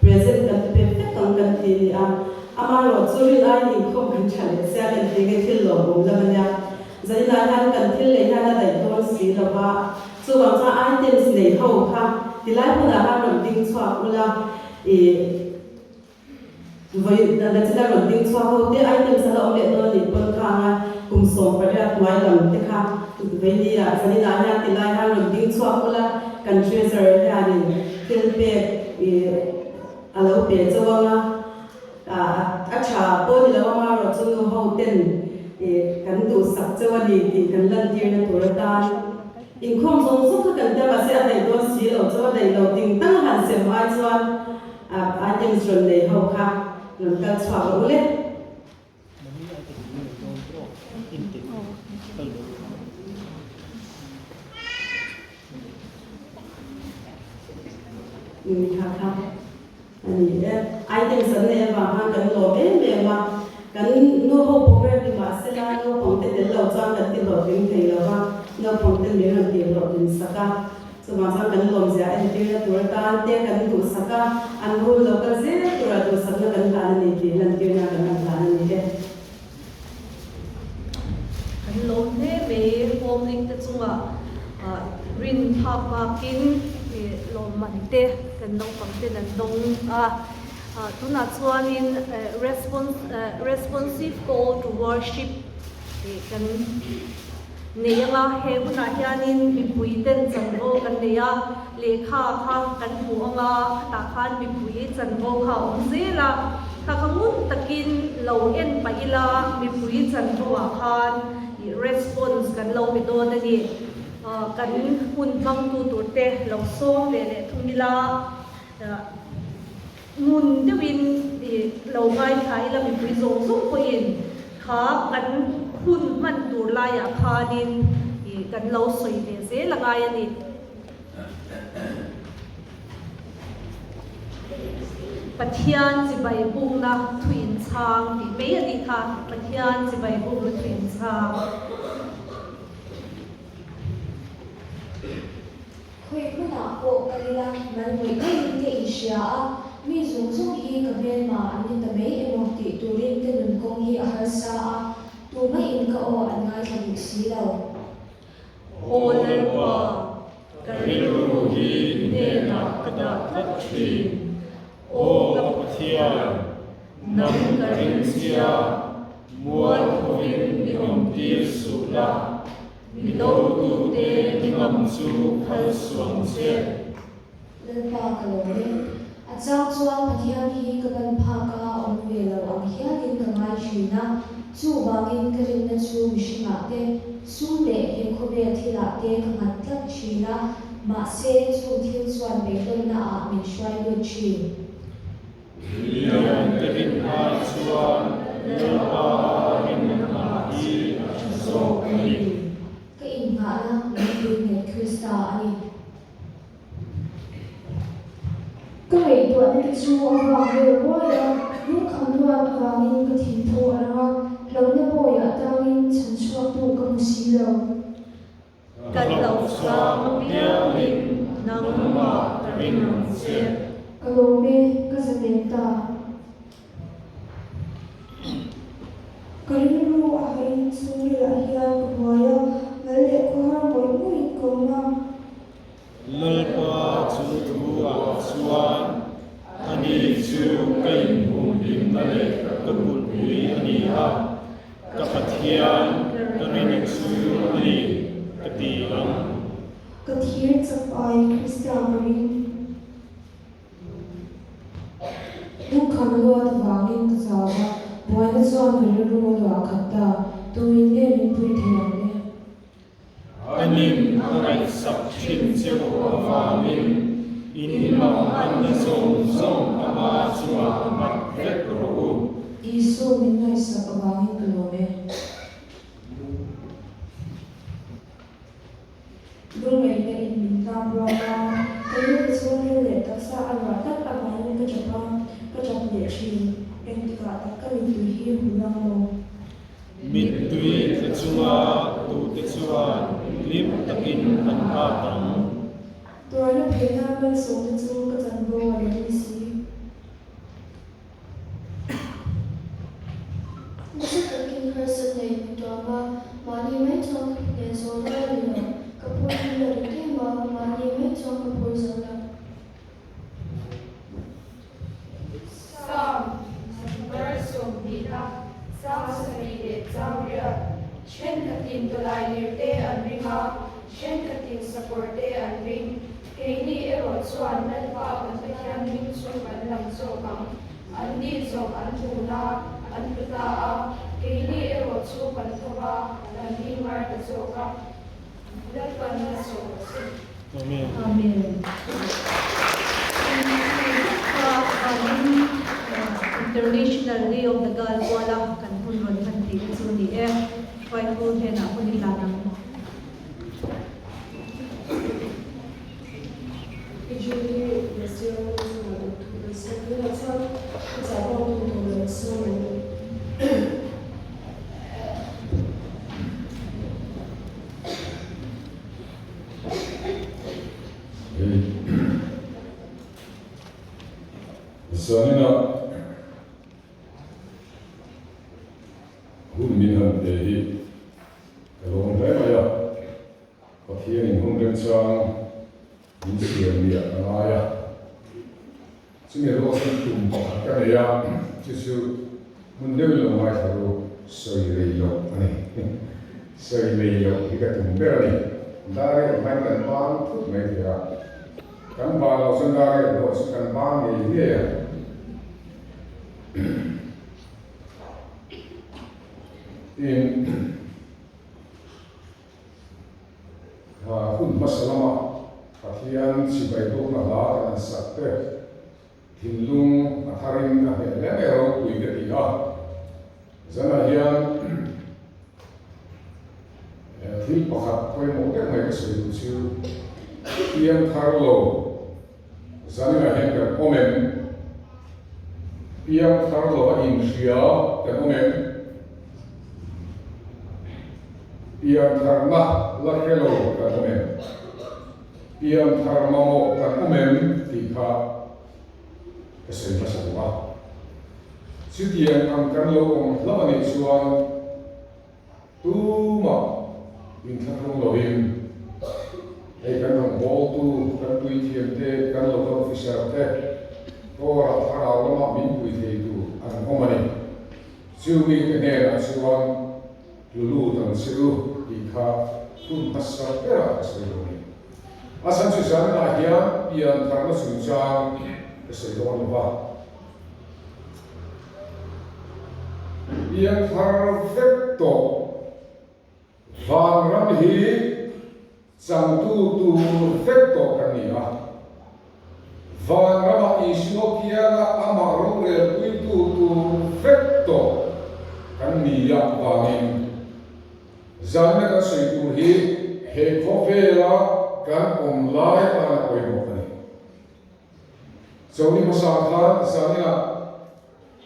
L: present kan pe vek ang kan ti ni a. Amaherawh chu rin aiin inkhawm kan tha leh sia kan ti nge thil lawmawm lam a nia. Zaninah hian kan thil lei hian a daih dawn si lo va, chuvang chuan items nei ho kha tilai hmunah khan rawn ding chhuak ula, ih vawi la china rawn ding chhuak ho te items a la awm leh dawn a nih pawn khanga kum 18 hnuai lam te kha vawinia zaninah hian tilai hian rawn ding chhuak ula, kan treasurer hianin thil pek ih a lo pe chauh ang a. A tha pawh ni lo amaherawh chu nu ho ten kan duhsak cheu a ni tih kan lantirna tur atan inkhawm zawng zawng kha kan tia mahse a daih dawn si lo chu a daih lo ding tang a han sem ai chuan items rawn nei ho kha rawn kal chhuak rawh u le. Kha kha. A ni e. Items an neih avang khan kan lawm em em a, kan nu ho program ni mah sela naupang te tel lo chuan kan ti hlawhtling thei lo va, naupang te min rawn tih hlawhtlin sak a, chuvang chuan kan lawmzia entirna tur atan te kan duhsak a, an hun lo kal zel tura duhsakna kan hlan a ni tih lantirna kan han hlan a ni e.
F: Kan lawm hle mai home link te chungah rin phak bakin lawmman te kan naupang ten an dawng a, tunah chuanin response responsive call to worship tih kan nei anga he hunah hianin mipui ten chanvo kan nei a, lehkha kha kan hmu anga khatah khan mipui chanvo kha a awm zel a, kha kha ngun takin lo en pah ila mipui chanvo ah khan ih response kan lo pe dawn a ni, kan hun hmangtu tur te lo sawm ve leh thung ila ngun deuhin ih lo ngaithla ila mipui zawng zawng pawhin kha kan hun hman tur laiah khanin ih kan lo sawi ve zel a ngai a ni. Pathian chibai bukna thu inchhang tih mai a nih kha, Pathian chibai bukna thu inchhang.
K: Khawi hmunah pawh kal ila mal ngawih ngaihin ka inhria a, mi zawng zawng hi ka hmelma an ni ta mai emaw tih turin ka nun kawng hi a harsa a, tumah in ka aw an ngaithla duh si lo.
M: Aw Lalpa, ka rilru hi i hnenah ka dah tlat thin. Aw ka Pathian, nang ka ringchhia, mual thovin i awmtir suh la. Mi dotute i ngam chu phal suang che.
K: Lalpa ka lo e. A chang chuan Pathian hi ka ban phak a. awm ve lo ang hialin ka ngai thin a, chuvangin ka rinna chu mihringah te, sum leh he khawvel thilah te ka nghat tlat thin a, mahse chung thil chuan beidawnna ah min hruai lut thin.
M: Milian te rin ai chuan Lalpa rinna nghah hi a tha zawk a ni.
K: Ka innghahna lungpui nghet Krista a ni.
G: Ka ngaihtuahna te chu a vak vel ruai a, lungkham luat avangin ka thinphu a rang a, hlauhna bawiah tangin chhan chhuaktu ka hmu si lo.
F: Ka hlauhsang apiangin nangmah ka ring ang che.
G: Ka lawm e, ka zalen ta. Ka rilru a hain chhungrilah hian ka buai a, mal leh khawhar ngawih ngawih ka awm a.
M: Lalpa chu thu-ah chuan ani chu ka inhumhimna leh ka kulhpui a ni a, ka Pathian ka rin chu a ni, ka ti ang.
G: Ka thir chak ai Krista ka ring.
K: Lungkham luat avangin ka chau a, buaina chuan ka rilru a luah khat ta, tuin nge min pui thei ang le?
M: Anin a ngaihsak thin che u avangin in manganna zawng zawng ama chungah nghat vek rawh u.
K: Isu min ngaihsak avangin ka lawm e.
G: Lungngaihna in min tlak ruak a, ka rilru chhungril leh taksa a ruah tlat avangin ka tap a, ka tap leh thin. Engtikah tak ka mittui hi hmu lang maw?
M: Mittui tla chunga tute chuan hlim takin an nghak ang.
G: Tuarna pheina malsawmna chu ka chanvo a lo ni si.
I: Nasa takin harsat nei min tuam a, mahni mai chuan ka hneh zawh rual a ni lo. Ka phur hi a rit em a, mahni mai chuan ka phur zo lo.
N: Psalm number 20 a chang sarih leh chang riat, Thenkhatin tawlailir te an ring a, thenkhatin sakawr te an ring. Keini erawh chuan Lalpa kan Pathian hming chu kan lam zawk ang. Anni zawk an tun a, an tlu ta a, keini erawh chu kan tho va, kan ding mar ta zawk a. Lalpan a sawm a che.
M: Amen.
F: Amen. International Day of the Girl kuala kan hun rawn hman tih te chu ni e. Hruaitu hnenah hun i hlan ang.
G: Pi Julie leh Sir Rosa duh thu kan sawi tunah chuan ka chah pawh duh tur lo sawi ang.
B: Zanina hun min han pe hi ka lawm hle mai a, Pathianin hun remchang min siam miah a ngai a, chumi rual chuan tum pakhat ka nei a, chu chu hmun deuhin lo ngaithla ru sawi rei loh a ni. Sawi nei loh hi ka tum ber a ni. Dar riat hmain kan ban thut mai thei a, kan ban loh chuan dar riat pawh chu kan ban ngei ngei a. Tin. Hun hmasa lama Pathian chibai bawkna hla kan han sak te, thinlung a tharin a hneh hle mai ropui ka ti a. Zanah hian thil pakhat pawimawh deuh mai ka sawi duh chu piang thar lo zaninah hian kan awm em? Piang thar lo a inhria kan awm em? Piantharna la hre lo kan awm em? Pianthar mamawh kan awm em tih kha ka sawi hmasa duh a. Chutiang ang kan lo awm hlauh a nih chuan tumah inthlahrung lovin hei kan rawngbawltu, kan puithiamte, kan local officer te kawrah thlarau lamah min pui theitu an awm a ni. Chu mite hnenah chuan tlu lut ang che u tih kha hun hmasa berah ka sawi dawn a ni. A chhan chu zanah hian pian tharna chungchang ka sawi dawn lo va. Piangthar vek tawh vanram hi changtu tur vek tawh kan ni a. Vanramah Isua kianga amah rorelpuitu tur vek tawh kan ni a vangin zanna kan sawi tur hi he khawvela kan awm lai atana pawimawh a ni. Chawlhni hmasa khan zaninah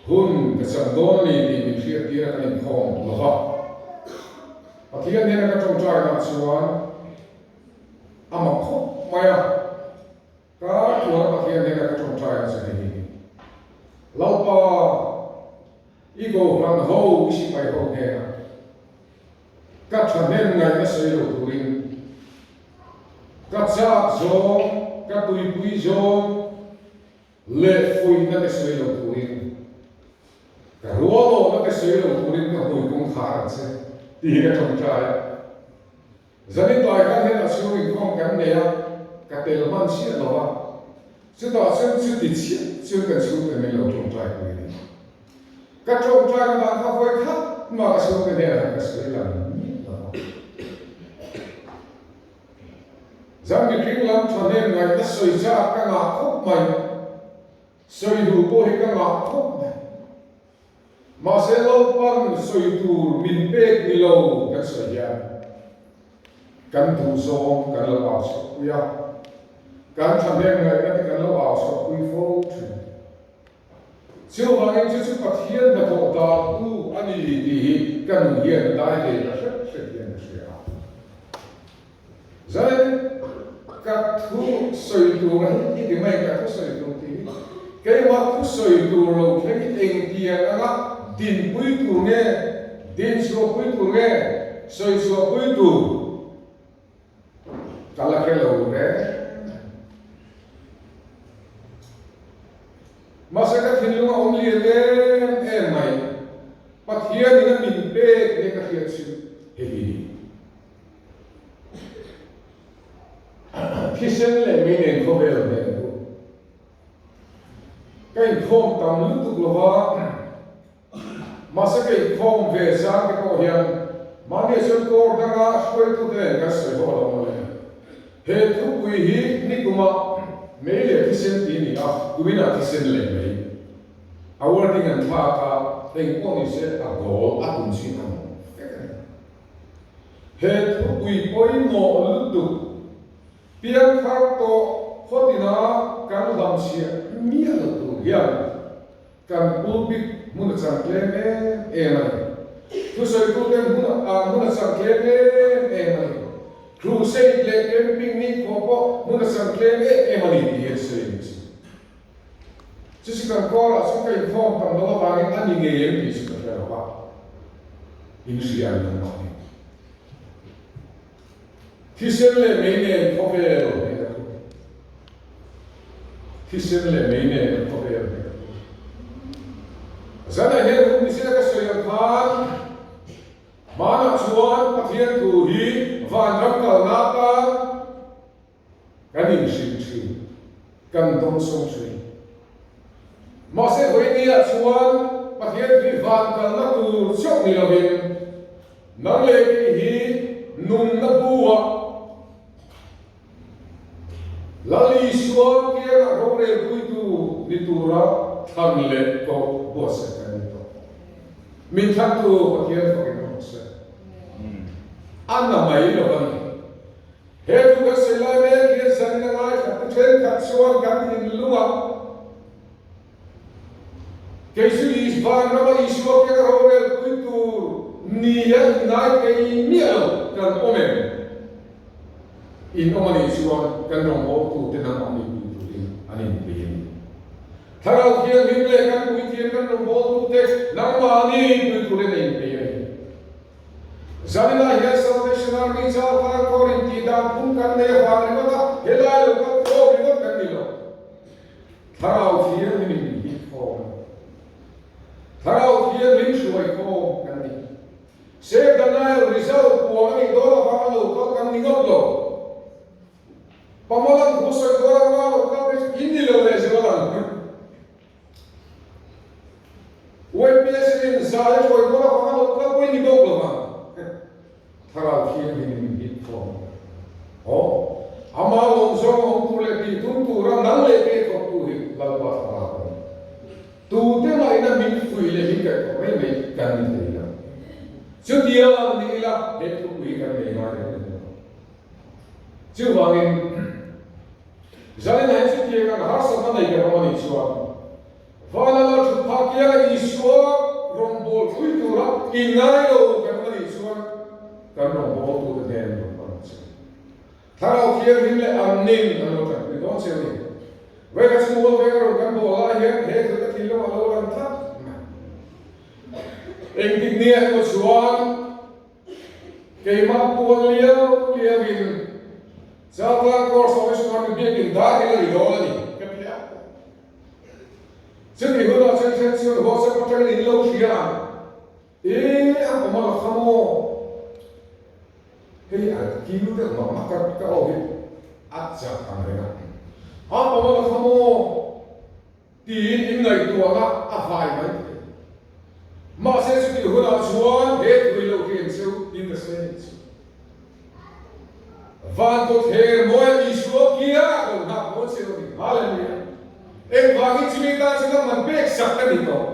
B: hun ka chang dawn ni tih min hriattir a kan inkhawm lo va. Pathian hnena ka tawngtainah chuan a mak khawp mai a, ka tuar Pathian hnena ka tawngtaina chu hei hi, Lalpa, i kohhran ho, i sipai ho hnenah ka thahnem ngaihna sawi lo turin ka chak zawng, ka tuipui zawng leh fuihna te sawi lo turin, ka rualawhna te sawi lo turin ka hmui kawngkhar ang che tih hi ka tawngtai a. Zanin tlai khan hetah chhung inkhawm kan nei a, ka tel hman chiah lo a, chutah chuan chuti chiah chuan kan chhungte min lo tawngtai pui a ni. Ka tawngtai na dan kha vawi khat mah ka chhungte hnenah hian ka sawi lang miah lo a. Zan mihring lam thahnem ngaihna sawi chak ka ngah khawp mai, sawi duh pawh hi ka ngah khawp mai. Mahse Lalpan sawi tur min pek ni lo kan sawi hian kan duh zawng kan lo au chhuahpui a, kan thahnem ngaihna te kan lo au chhuahpui fo thin. Chuvangin chu chu Pathian hnathawh dantu a ni tih hi ka nun hian a dai ve ta hrep hrep hian ka hria a. Zanin ka thu sawi tur a hi ti mai ka thu sawi tur tih hi keimah thu sawi tur lo thleng hi engtiang anga dinpui tur nge, dinchhuahpui tur nge, sawichhuahpui tur Ka la hre lo reng. Mahse ka thinlung a awm lian em em mai. Pathianin a min pek nge ka hriat chu hei hi ni. Thisen leh mei nen khawvel hmel a duh. Ka inkhawm tam lutuk lova. Mahse ka inkhawm ve zan te pawh hian mahni chuan kawr danga hruaitute nen kan sawi ho lo mawle. He thupui hi nikumah mei leh thisen tih a ni a, kuminah thisen leh mei. A wording an thlak a, eng pawh ni se a goal a tum chin a ni vek a ni. He thupui pawimawh lutuk piangthar tawh khawtina kan hlamchhiah miah lo tur hian Kan pulpit hmun a chang tlem em em a ni. Thusawituten hmun a hmun a chang tlem em em a ni. Crusade leh camping ni khawh pawh hmun a chang tlem em em a ni tih hian sawi a ni chu. Chu chu kan kawrah chuan ka inkhawm tam lo avangin a ni ngei em tih chu ka hre lo va, in hria an lo mah ni. Thisen leh mei nen khawvel hmeh a tum. Thisen leh mei nen khawvel hmeh a tum. Zanah hian hun misina ka sawi ang khan hmanah chuan Pathian thu hi vanram kalna atan kan inhrilh thin, kan dawngsawng thin. Mahse vawinia chuan Pathian thu hi van kalna tur chauh ni lovin nang leh kei hi nunna bu-ah Lal Isua kiangah rorelpuitu ni tura thlan leh koh buatsaih kan ni tawh. Min thlantu Pathian fakin awm se. A na mai lo a ni. He thu kan sawi lai mek hian zanin a ngaithla tu thenkhat chuan kan thinlungah kei chu Van rama Isua kianga rorelpui tur ni a inngai thei miah lo kan awm em? In awm a nih chuan kan rawngbawltute nangmah mi pui turin an inpui a ni. Thlarau Thianghlim leh kan puithiam kan rawngbawltute nangmahni pui turin a inpei a ni. Zaninah hian Salvation Army Chaltlang Corps in tih dan phung kan nei avang ringawt a, helai lo kal khawm ringawt kan ni lo. Thlarau Thianghlim in min hit khawm a ni. Thlarau Thianghlim hruai khawm kan ni. Save the Nile result puang a nih dawn avanga lo kal kan ni ngawt lo. Pamalan thu sawi dawn avanga lo kal te chu in ni lo lehzual ang. YPS in zai a hruai dawn a. kan ni thei lo. Chutiang ni ila he thupui kan nei ngai reng reng lo. Chuvangin Zanin ah hian chutiang ang harsatna nei kan awm a nih chuan Vana lal thut phah kianga Isua rawngbâwl pui tura inngai lo kan awm a nih chuan kan rawngbâwltute hnen rawn pan ang che. Thlarau Thianghlim leh an nin an lo tanpui dawn che a ni. Vawikhat chu mual venga rawn kan bâwl lai hian he thil ka thinlung a lo lang tlat mai. Engtik nia emaw chuan Keimah puan liau liauin Chaltlang Course Office chuan mi biakin dar hi la ri dawn a ni ka ti a. Chumi hunah chuan then chuan WhatsApp atangin in lo hria ang. E a awm a la kha maw? Hei a kiu deuh mah mah ka ka aw hi a chak ang reng a. A awm a la kha maw? Tiin in ngaihtuahna a vai mai thei. Mahse chutih hunah chuan he thui lo hi eng cheu in ka sawi a nih chu. Van kawther mawia Isua kia lo nghak maw cheu a ni. Hallelujah! Engvangin chumi tan chuan a man pek sak ka ni tawh.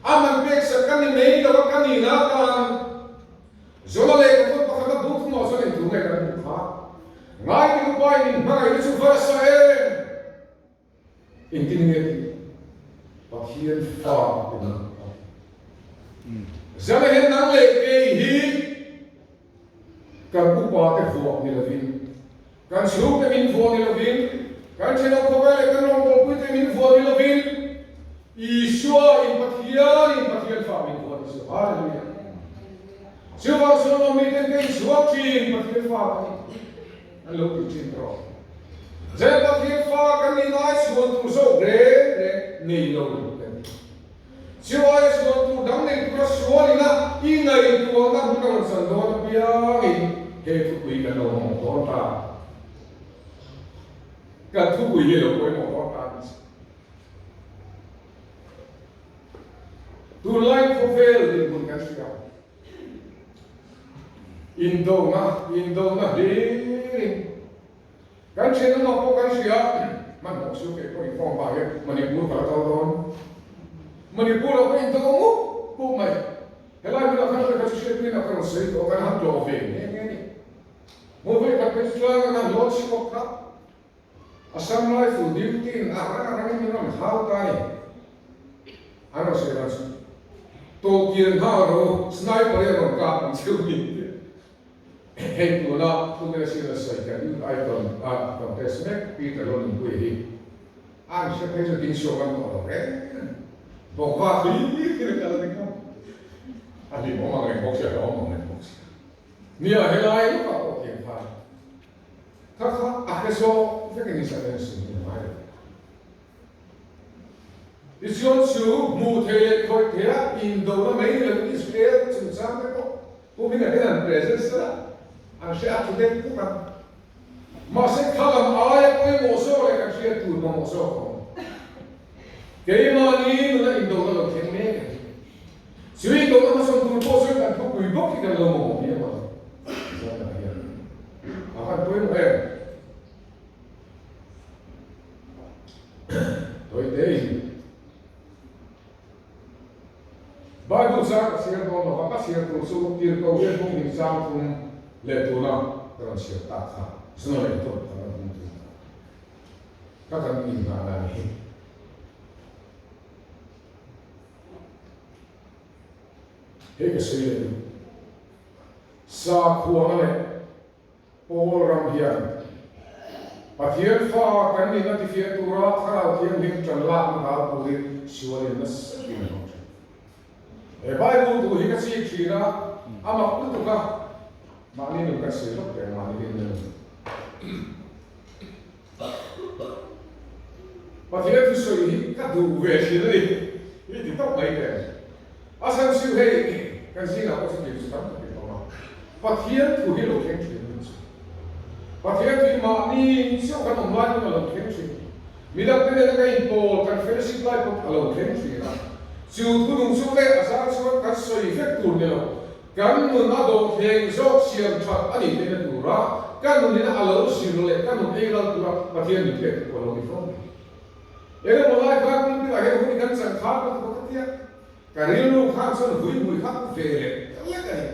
B: A man pek sak ka ni mai lo a, ka nihna atan Zona lehkhathawt pakhat a buk thumah chuan engtu nge kan hmuh kha? Ngaite upain min hmangaihna chu va sa em? Engtin nge tih Pathian fa in a ti. Zana hian nang leh kei hi kan upa te vuah ni lovin, kan chhungte min vuah ni lovin, kan thenawm khawvel leh kan rawngbawlpui te min vuah ni lovin, Isua in Pathian in Pathian fa min vuah ni chu. Hallelujah. Chuvang chuan aw miten ka inchhuak thin Pathian fa ka ni. An lo ti thin erawh. Zel Pathian fa kan ni ngai chhuan tur zawk reng reng nei lo kan ti. Chu aia chhuan tur dang nei tura sual ina i ngaihtuahna hun a rawn chan dawn apiangin he thupui kan lo hmang dawn ta. Kan thupui hi a lo pawimawh dawn ta a ni. Tunlai khawvel dinhmun kan hria. Indona, indona hlirin kan thenawmah pawh kan hria, hmanhmawh chu kei pawh inkhawm pah hian Manipur ka la kal dawn. Manipur-ah pawh indo mup mup mai. Helai hmunah khan lehkha chu hriatpuiin a ka rawn sawi tawh a, kan han tlawh ve nghe nghe a ni. Hmuh ve khat phei chu tlang an han lawn chhuak kha. Assam Rifle duty-in a rang a rangin min rawn hau ta a ni. An rawn sawi dan chu, Tawhkian nghal rawh u, sniper hi a rawn kap ang cheu ni tih. Hei tuna Pune Sina sawi kan Youth Icon a contest mek Peter Lonunpuia hi an hre phei chu ding chhuak ngam tawh lo reng a ni. Bawkva hlir hlir a kal a ni ngam. A hlimawm ang reng bawk sia, a hlauhawm ang reng bawk sia. Nia, helai lawkah pawh thiam khan. Kha kha a hre zawk vek in Israel sin hi a ngai lo. Tichuan chu hmuh theih leh khawih theih a indona mai ni loin Israel chungchang te pawh kum in a hian an present sela an hre a thu deuh vek ang. Mahse kha lam aia pawimawh zawk leh kan hriat tur mamawh zawk a awm. Keimahni nuna indona lo thleng mek a ni. Chu indona hmasawn tur pawh chuan kan thupui bawk hi kan lo mamawh hiam ang. Zanah hian a han pawimawh em? Tawite in Bible chang ka chhiar dawn lova, ka chhiar tur chu Tirhkoh hian bawk ning chang thum leh tuna ka rawn chhiar tak kha zuna leh tawp ka rawn hmang tur kha ka kan inngahna a ni hi. Hei ka sawi leh duh. Sakhuana leh Pawl ram hian Pathian fa kan nihna tifiah tura Thlarau Thianghlim ṭan lakna dal turin sualin nasa takin a hmang ṭhin. He Bible thu hi ka chik ṭhin a, a mak lutuk a, mahni nun kan sawi lawk reng, mahni rinna nun. Pathian thusawi hi ka duh ve thin a ni, hi ti tawp mai teh. A chhan chu hei kan zingah pawh chu tih chu tam tak in awm a, Pathian thu hi lo thleng thin a ni chu. Pathian thu hi mahni chiah kan awm lai pawn a lo thleng thin. Midang te nena kan inpawl, kan fellowship lai pawn a lo thleng thin a. Chu thu nung chu leh a zar chuan kan sawi vek tur ni lo. Kan nun a dawhthleng zawk siam that a nih theihna tura ka nun ina a lo zir leh ka nun ei ral tura Pathian min pek te pawh a lo ni fo mai. Engemaw lai khan pulpit ah hian hun i kan chan khan ka ti bawk a tia. Ka rilru khan chuan vui hmui kha pu ve leh lek a ni.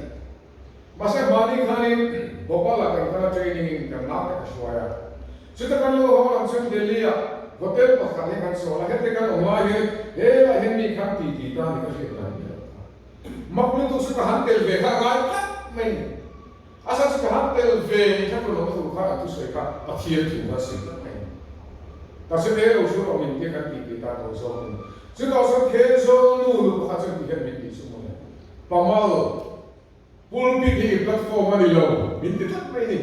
B: Mahse mahni khanin Bhopal ah kan kal a training in kan nau te ka hruai a. Chuta kan lo haw lam chuan Delhi ah hotel pakhat hi kan sawn a, heti kan awm lai hian helaiah hian mi khan ti ti ta ni ka hriat dan ni lo kha. Mak lutuk chu ka han tel ve kha a ngai tlat mai ni. A chhan chu ka han tel ve ni kha ka lawm thu kha an thusawi kha Pathian thu kha a sawi tlat mai ni. Ta chu he lo hru rawh min tia kan ti ti ta tawh zawk ni. Chutah chuan Thenzawl nu nu pakhat chuan ti hian min ti chu mawle. Pamal pulpit hi i platform a ni lo min ti tlat mai ni.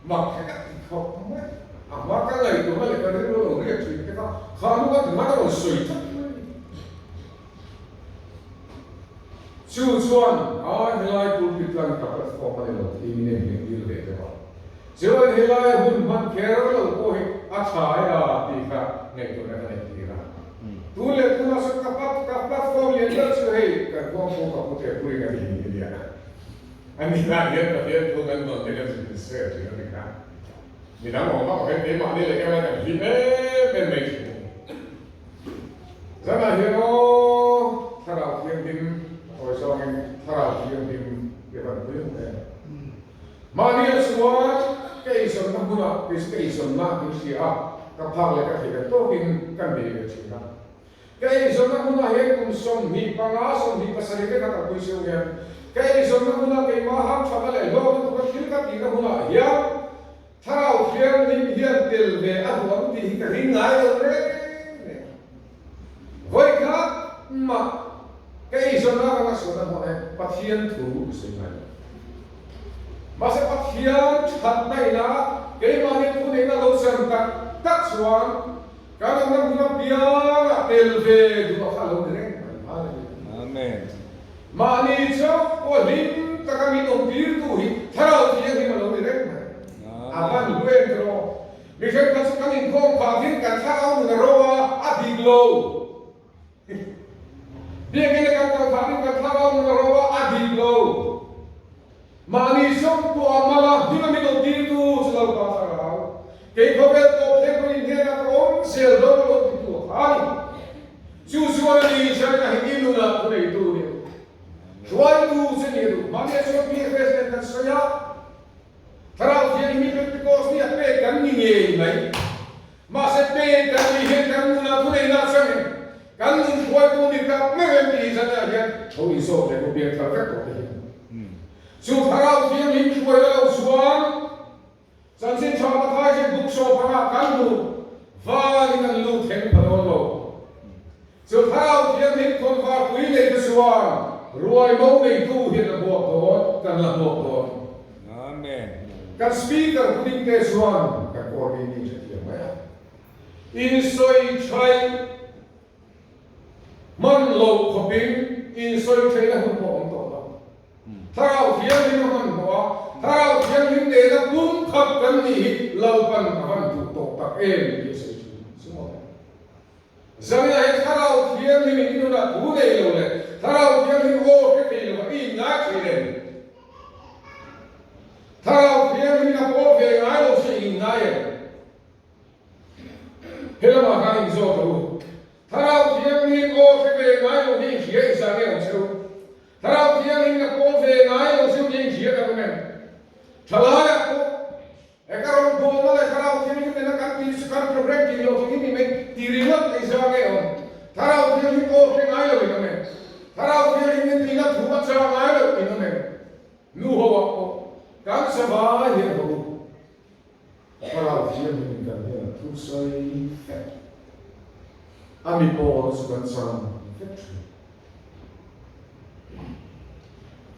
B: Mak he ka ti khawp mai. A hma ka ngaihtuahna leh ka rilru lo riak thin te kha kha nu ka ti hman a rawn sawi tlat mai ni. Chu chuan a helai pulpit lan ka platform a ni lo tih min en hming dil ve deuh a. Chuan helai hun hman kher lo pawh hi a tha e a tih kha ngaihtuahna ka neih tir a. Tun leh tunah sawn ka ka platform lian deuh chu hei kan khuang pawh ka pu teh pui ka ti hi nia. A ni lah hian Pathian thu kan dawn te kan zin ser thin a ni kha. Midang awm vak lo hian keimahni leh keimah kan hlim em em mai thin a ni. Zanah hian aw Thlarau Thianghlim hawi zawngin Thlarau Thianghlim i rawn pui ang em? Mahni a chuan ka eizawnna hmunah kei chu ka eizawnna min hria a, ka phak leh ka thei ka tawkin kan nei ve thin a. Ka eizawnna hmunah hian kum 25, 27 te kha ka pui chhung hian ka eizawnna hmunah keimah hamthatna leh hlawkna tura thil ka tihna hunah hian Thlarau Thianghlim hian tel ve a duh ang tih hi ka ring ngai lo reng reng. Vawi khat mah ka eizawnna ka ngaihsuahna hmuh hian Pathian thu ka sawi ngai lo. Mahse Pathian thatna ina keimahni thu neihna lo chan tak tak chuan kan awmna hmun apiangah tel ve duh a kha lo ni reng mai. Hallelujah.
O: Amen.
B: Mahni chauh pawh hlim taka min awmtirtu hi Thlarau Thianghlim a lo ni reng mai. A van hlu em tawh aw. Mi thenkhat chu kan inkhawm phah thin kan thlarau nun a ro a, a dik lo. Biakinn a kan kal phah thin kan thlarau nun a ro a, a dik lo. Mahni chauh pawh a mal a, hlima min awmtirtu chu Lalpa Thlarau. Kei khawvel tawp thleng pawhin hnenah ka awm zel dawn a lo titu a kha a ni. Chu chuan a ni chuan a hi nunah thuneitu ni hruaitu che ni a duh. Mahni chuan PFS nen kan sawi a, Thlarau Thianghlim hi Pentecost ni a pek kan ni ngei mai. Mahse pek kan nih hian kan nunah thuneihna a chang em? Kan nun hruaitu ni tak meuh em tih zan ah hian tho inzawt leh biak thar vek tawh te hian. Chu Thlarau Thianghlim hruaina lo chuan Chanchin tha Mathai hi bookshop anga kan hmu vanin an lut thleng pha dawn lo. Chu Thlarau Thianghlim khawnvar pui nei te chuan ruai mo neitu hian a hmuak dawn, kan la hmuak dawn.
O: Amen.
B: Kan speaker pudding te chuan kan coordinator hrethiam mai a. Insawi thaih hman loh khawpin insawi thaihna hun pawh awm tawh lo. Thlarau Thianghlim a hmanhmawh a, Thlarau Thianghlim nena pumkhat kan nih hi Lalpan a van duh tawh tak em tih a sawi thin. Sumawt e. Zanina hi Thlarau Thianghlim in i nunah thu nei lo leh Thlarau Thianghlim aw hre thei lo ah i inngai thei reng. Thlarau Thianghlim in a pawl ve ngai lo che i inngai em? He lamah khan inzawt rawh u. Thlarau Thianghlim aw hre ve ngai lo hi hria i zah nge awm cheu? Thlarau Thianghlim a pawl ve ngai lo chu hi hria kan awm em? Thalaiah pawh he ka rawn bawlna leh Thlarau Thianghlim nena kan tih chu kan program tih loh thin hi ni mai ti ringawt i zah nge awm? Thlarau Thianghlim aw hre ngai lo in awm em? Thlarau Thianghlim nen tihna thu a chah ngai lo in awm em? Nu ho ah pawh kan savai hian ho u. Thlarau Thianghlim kan hian a thu sawi fek. A mi pawl chu kan chang vek thin.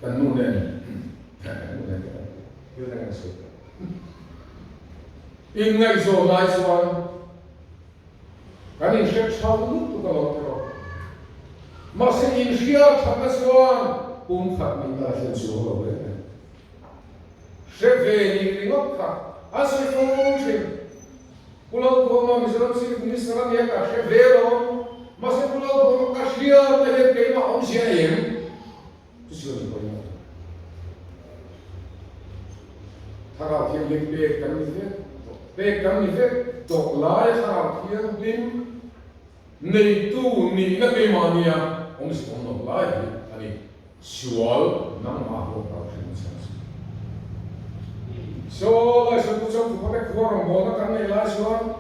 B: Kan nu nen, kan nu nen te kan ti, thil dang an sawi tawh. Inngaihzawn lai chuan kan inhre tha lutuk a lo ti rawh. Mahse inhria thatna chuan pumkhat nihna a thlen chuang lo reng reng. Hre ve nih ringawt kha a sawi fo thin. Pu Lalduhawma Mizoram Chief Minister a nia ka hre ve lo. Mahse Pu Lalduhawma ka hriat na hian keimah awmzia a em? Chu chu a ni pawimawh lo. Thlarau Thianghlim pek kan ni vek tawh. Pek kan ni vek tawh lai Thlarau Thianghlim neitu nihna keimah nia. awmze awm lo lai hi a ni. Sual nangmah ho kal hrim chhan chu. Saw lai sawn pu chawp thupa te khua rawngbawlna kan neih lai chuan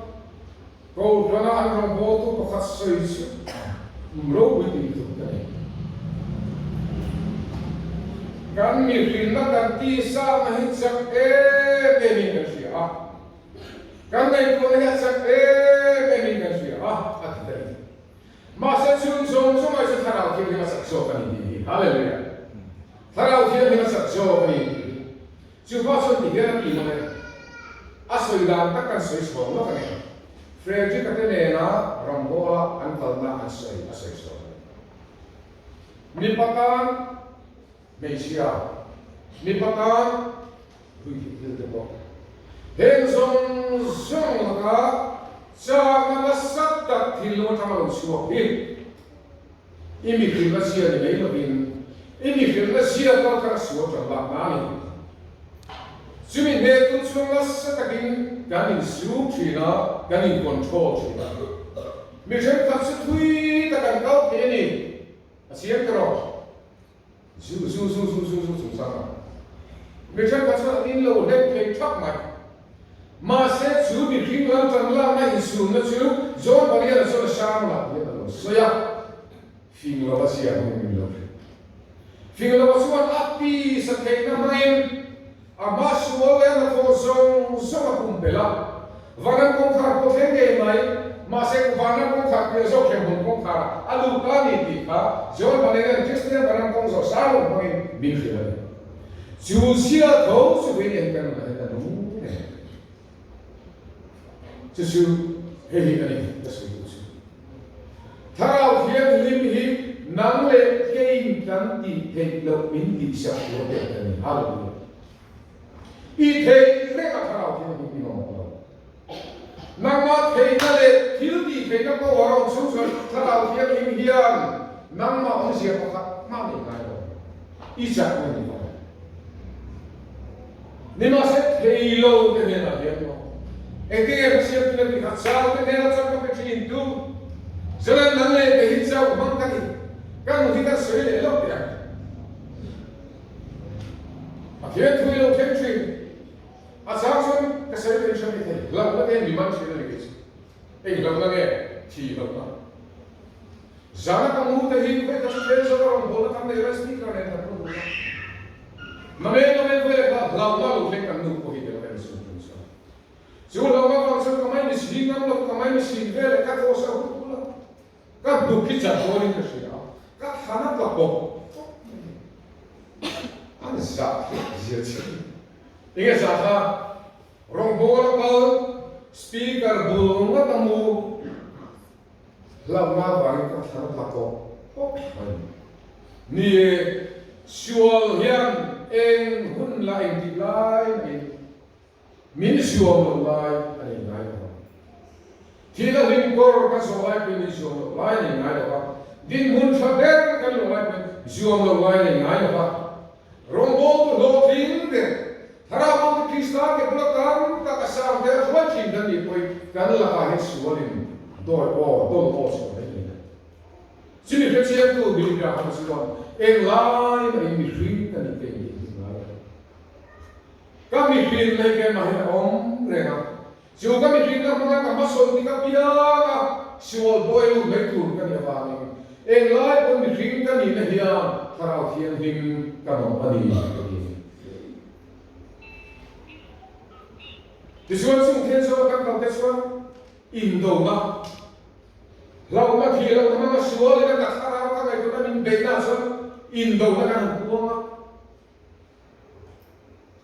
B: Kohhrana an rawngbawltu pakhat sawi chu ropui tih tluk ka nei. Kan mihrinna kan tisa na hi chak em em in kan hria a, kan ngaihtuahna hi a chak em em in kan hria a, a ti ta ni. Mahse chhung zawng zawng ai chu Thlarau Thianghlim a chak zawk a ni tih hi. Hallelujah! Thlarau Thianghlim a chak zawk a ni tih hi. Chu pa chuan ti hian a ti mang e. A sawi dan tak kan sawi chhuak lawk a ni. Frederick-a te nena ramhawla an kalna an sawi a sawi chhuak a ni. Mipa tan hmeichhia, mipa tan ruihtheih thil te pawh heng zawng zawng laka chakna nasa tak thinlung atanga lo chhuak hi i mihrinna zia ni mai lovin i mihrinna zia pawh kha sual tan lak na a ni. Chumi hnehtu chuan nasa takin kan insum thin a, kan in control thin a. Mi thenkhat chu thui tak an kal thei a ni. A chiang ta rawh. Zu zu zu zu zu zu chungchang a. Mi thenkhat chuan an in lo hlek thei thak mai. Mahse chu mihring lam tan lakna insumna chu John Bunyan-a chuan a hrang lah hian a lo sawi a, Fing lova zia hmangin min lo hrilh. Fing lova chuan a tisa theihna hmangin a hma sual leh a hnathawh zawng zawng a pumpelh a. Vanram kawngkhar pawh thleng ngei mai, mahse vanram kawngkhar piah zawk hremhmun kawngkhar a lut ta a ni tih kha John Bunyan-a'n Kristian vanram kawng zawh sang hmangin min hrilh a ni. Chu chhia tho chu vei eng kan nunah hian a nung reng. Chu chu hei hi a ni ka sawi duh chu. Thlarau Thianghlim hi nang leh keiin kan tih theih loh min tihsak tur a pek a ni. Hallelujah. I theih reng a Thlarau Thianghlim hi awm lo. Nangmah theihna leh thil tih theihna power a awm chung chuan Thlarau Thianghlim hian nangmah awmzia pakhat hma nei ngai lo. I chak na ni lo. Nimahse thei lo te hnenah hian maw engtin nge Pathian tuna ti kha chau te hnena chak ka pe thin tu Zoram nang leh kei hi chau hmang ka ni. Ka nu hi kan sawi leh lo teh ang. Pathian thu i lo thleng thin. A chang chuan ka sawi tawh in hre mai thei. Hlauhna te hian mi man thin a ni kei chu. Eng hlauhna nge? Thi hlauhna. Zana ka mu te hi vawi khat chu tlem zawk a rawn bawlna kan nei lai speaker nen kan rawn lut a. Namen namen vawi leh kha hlauhna lo thleng kan nu pawh hi tel a en sum tum chuan. Chu hlauhna vang chuan ka mai mi si ngam lo, ka mai mi sin vel leh ka thaw sa hut hut a. Ka hnuk hi chat dawnin ka hria a, ka thlan a tla pawp pawp mai a ni. An zah theih zia chhin. Enge zah kha? Rawngbâwl a kal, speaker bul ngat a mu. Hlauhna avangin ka thlan a tla pawp pawp mai. Ni e, sual hian eng hun la engtik lai mahin Min zuam loh lai a nei ngai lo a. Thil a hlim kawr kan zawh lai pawhin min zuam loh lai a nei ngai lo a. Dinhmun tha ber kan luh lai pawhin zuam loh lai a nei ngai lo a. Rawngbawltu hlawhtling ber, Thlarau Krista ke bula tam tak a sang te a hruai thin kan nih pawhin kan lakah hian sualin dawi aw, dawl aw chhuah mai nei a. Chumi hrechiangtu Billy Graham chuan, Englai mahin mihring ka nih ka intih ngai lo. Ka mihring lei keimah hian a awm reng a, chu ka mihring na hmanga ka hmasawn tik apianga sual bawi lut mai tur ka nih avangin englai pawn mihring ka nihna hian Thlarau Thianghlim ka nawm a ni ka ti. Tichuan chung thil zawng kan kal te chuan indona, hlauhna thih lohna hmanga sual ina ka thlarau ka ngaihtuahna min beihna ah chuan indona kan han puang a.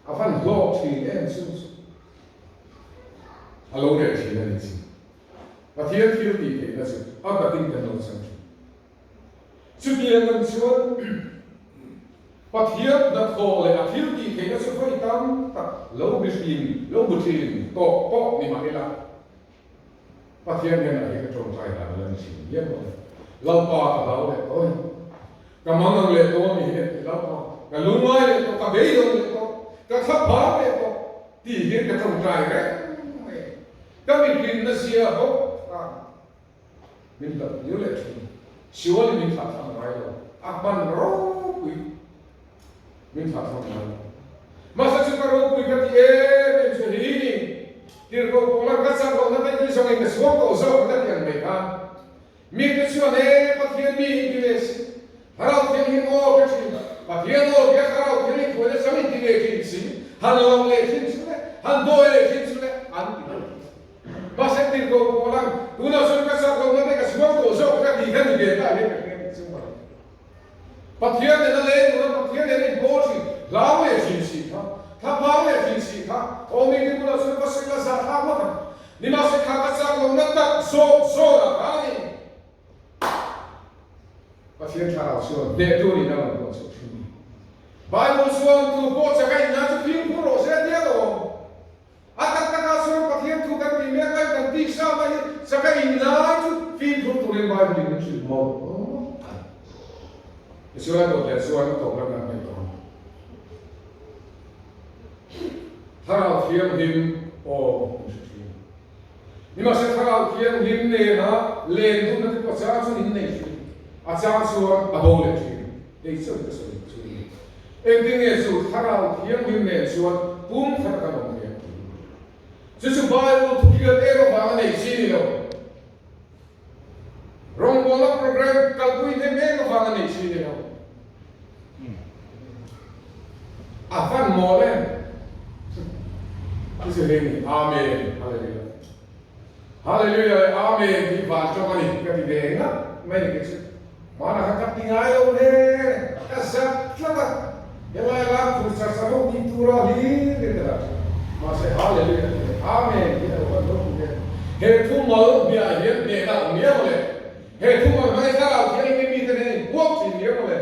B: A van hlawk thin em chu chu a lo reh thin a ni chu. Pathian thil tih theihna chu a takin kan lo chang thin. Chutiang ang chuan Pathian hnathawh leh a thil tih theihna chu vawi tam tak lo bi thin, lo hmu thin tawh pawh ni mah ila, Pathian hnenah hi ka tawngtai dan a la ni thin viau a ni. Lalpa ka hlau leh tawh a ni. Ka mangang leh tawh a ni hi ti Lalpa. Ka lungngai leh tawh, ka beidawng leh tawh, ka thlaphang leh tawh tih hian ka tawngtai reng mai a ni. Ka mihrinna zia bawk khan min hlauh tir leh thin. Sualin min thlah thlang ngai lo, a hman ropui min thlah thlang ngai lo. Mahse chu ka ropui ka ti em em chu hi ni, tirhkoh pawla ka chak lohna te hi zawngin ka suam tawh zawk ka ti ang mai khan. Mite chuan e Pathian mi in ti ve si, Thlarau Thianghlim aw ka thin, Pathian aw tia Thlarau Thianghlim thuai nasa min ti ve thin si, han lawm leh thin chu le, han dawi leh thin chu le, an ti ve thin. Mahse tirhkoh pawl ang, tunah chuan ka chak lohna te ka chhuang tawh zawk ka ti kha ni ve ta hian ka hria tih chu mawle. Pathian nena leng tura Pathian nena inpawl thin, hlau leh thin si kha, thlaphang leh thin si kha, aw mite bulah chuan va sawi la zahthlak ngawt ang. Nimahse kha ka chak lohna tak zawk zawkah khan a ni. Pathian thlarau chuan hnehtu niin a rawn puan chhuah thin a ni. Bible chuan tu pawh chak a inna chu fimkhur rawh se a tia lo awm. A tak takah chuan Pathian thu kan tih mek lai kan tih sa mai hi chaka inlai chu fimkhur turin Bible in min hrilh mawlh mawlh a ni. Tichuan a tawp leh chuan a tawp lam kan hnaih tawh ang. Thlarau Thianghlim aw min hre thin. Nimahse Thlarau Thianghlim nena len duhna te pawh chang chuan in nei thin. A chang chuan a bo leh thin. Hei chauh hi ka sawi chu a ni. Engtin nge chu Thlarau Thianghlim nen chuan pum khat a kan awm thei ang tih hi? Chu chu Bible thuhriat em avanga nei chi ni lo. Rawngbawlna program kalpui hnem em avanga nei chi ni lo. A van mawl em? Chu chu hei ni. Amen. Hallelujah. Hallelujah leh Amen tih van tawng a ni ka ti ve ngat mai ni kei chu. Hmanah khan ka ti ngai lo hle ka zak tlat a, helai lam fur char char ho tih tura hlir in ka dah thin. Mahse Hallelujah tih leh Amen tih a lo van lo tih vel. He thu mal hmiah hian hnehna a awm miau le. He thu mal hmang hi thlarau thianghlim mite nen a inbuak thin miau le.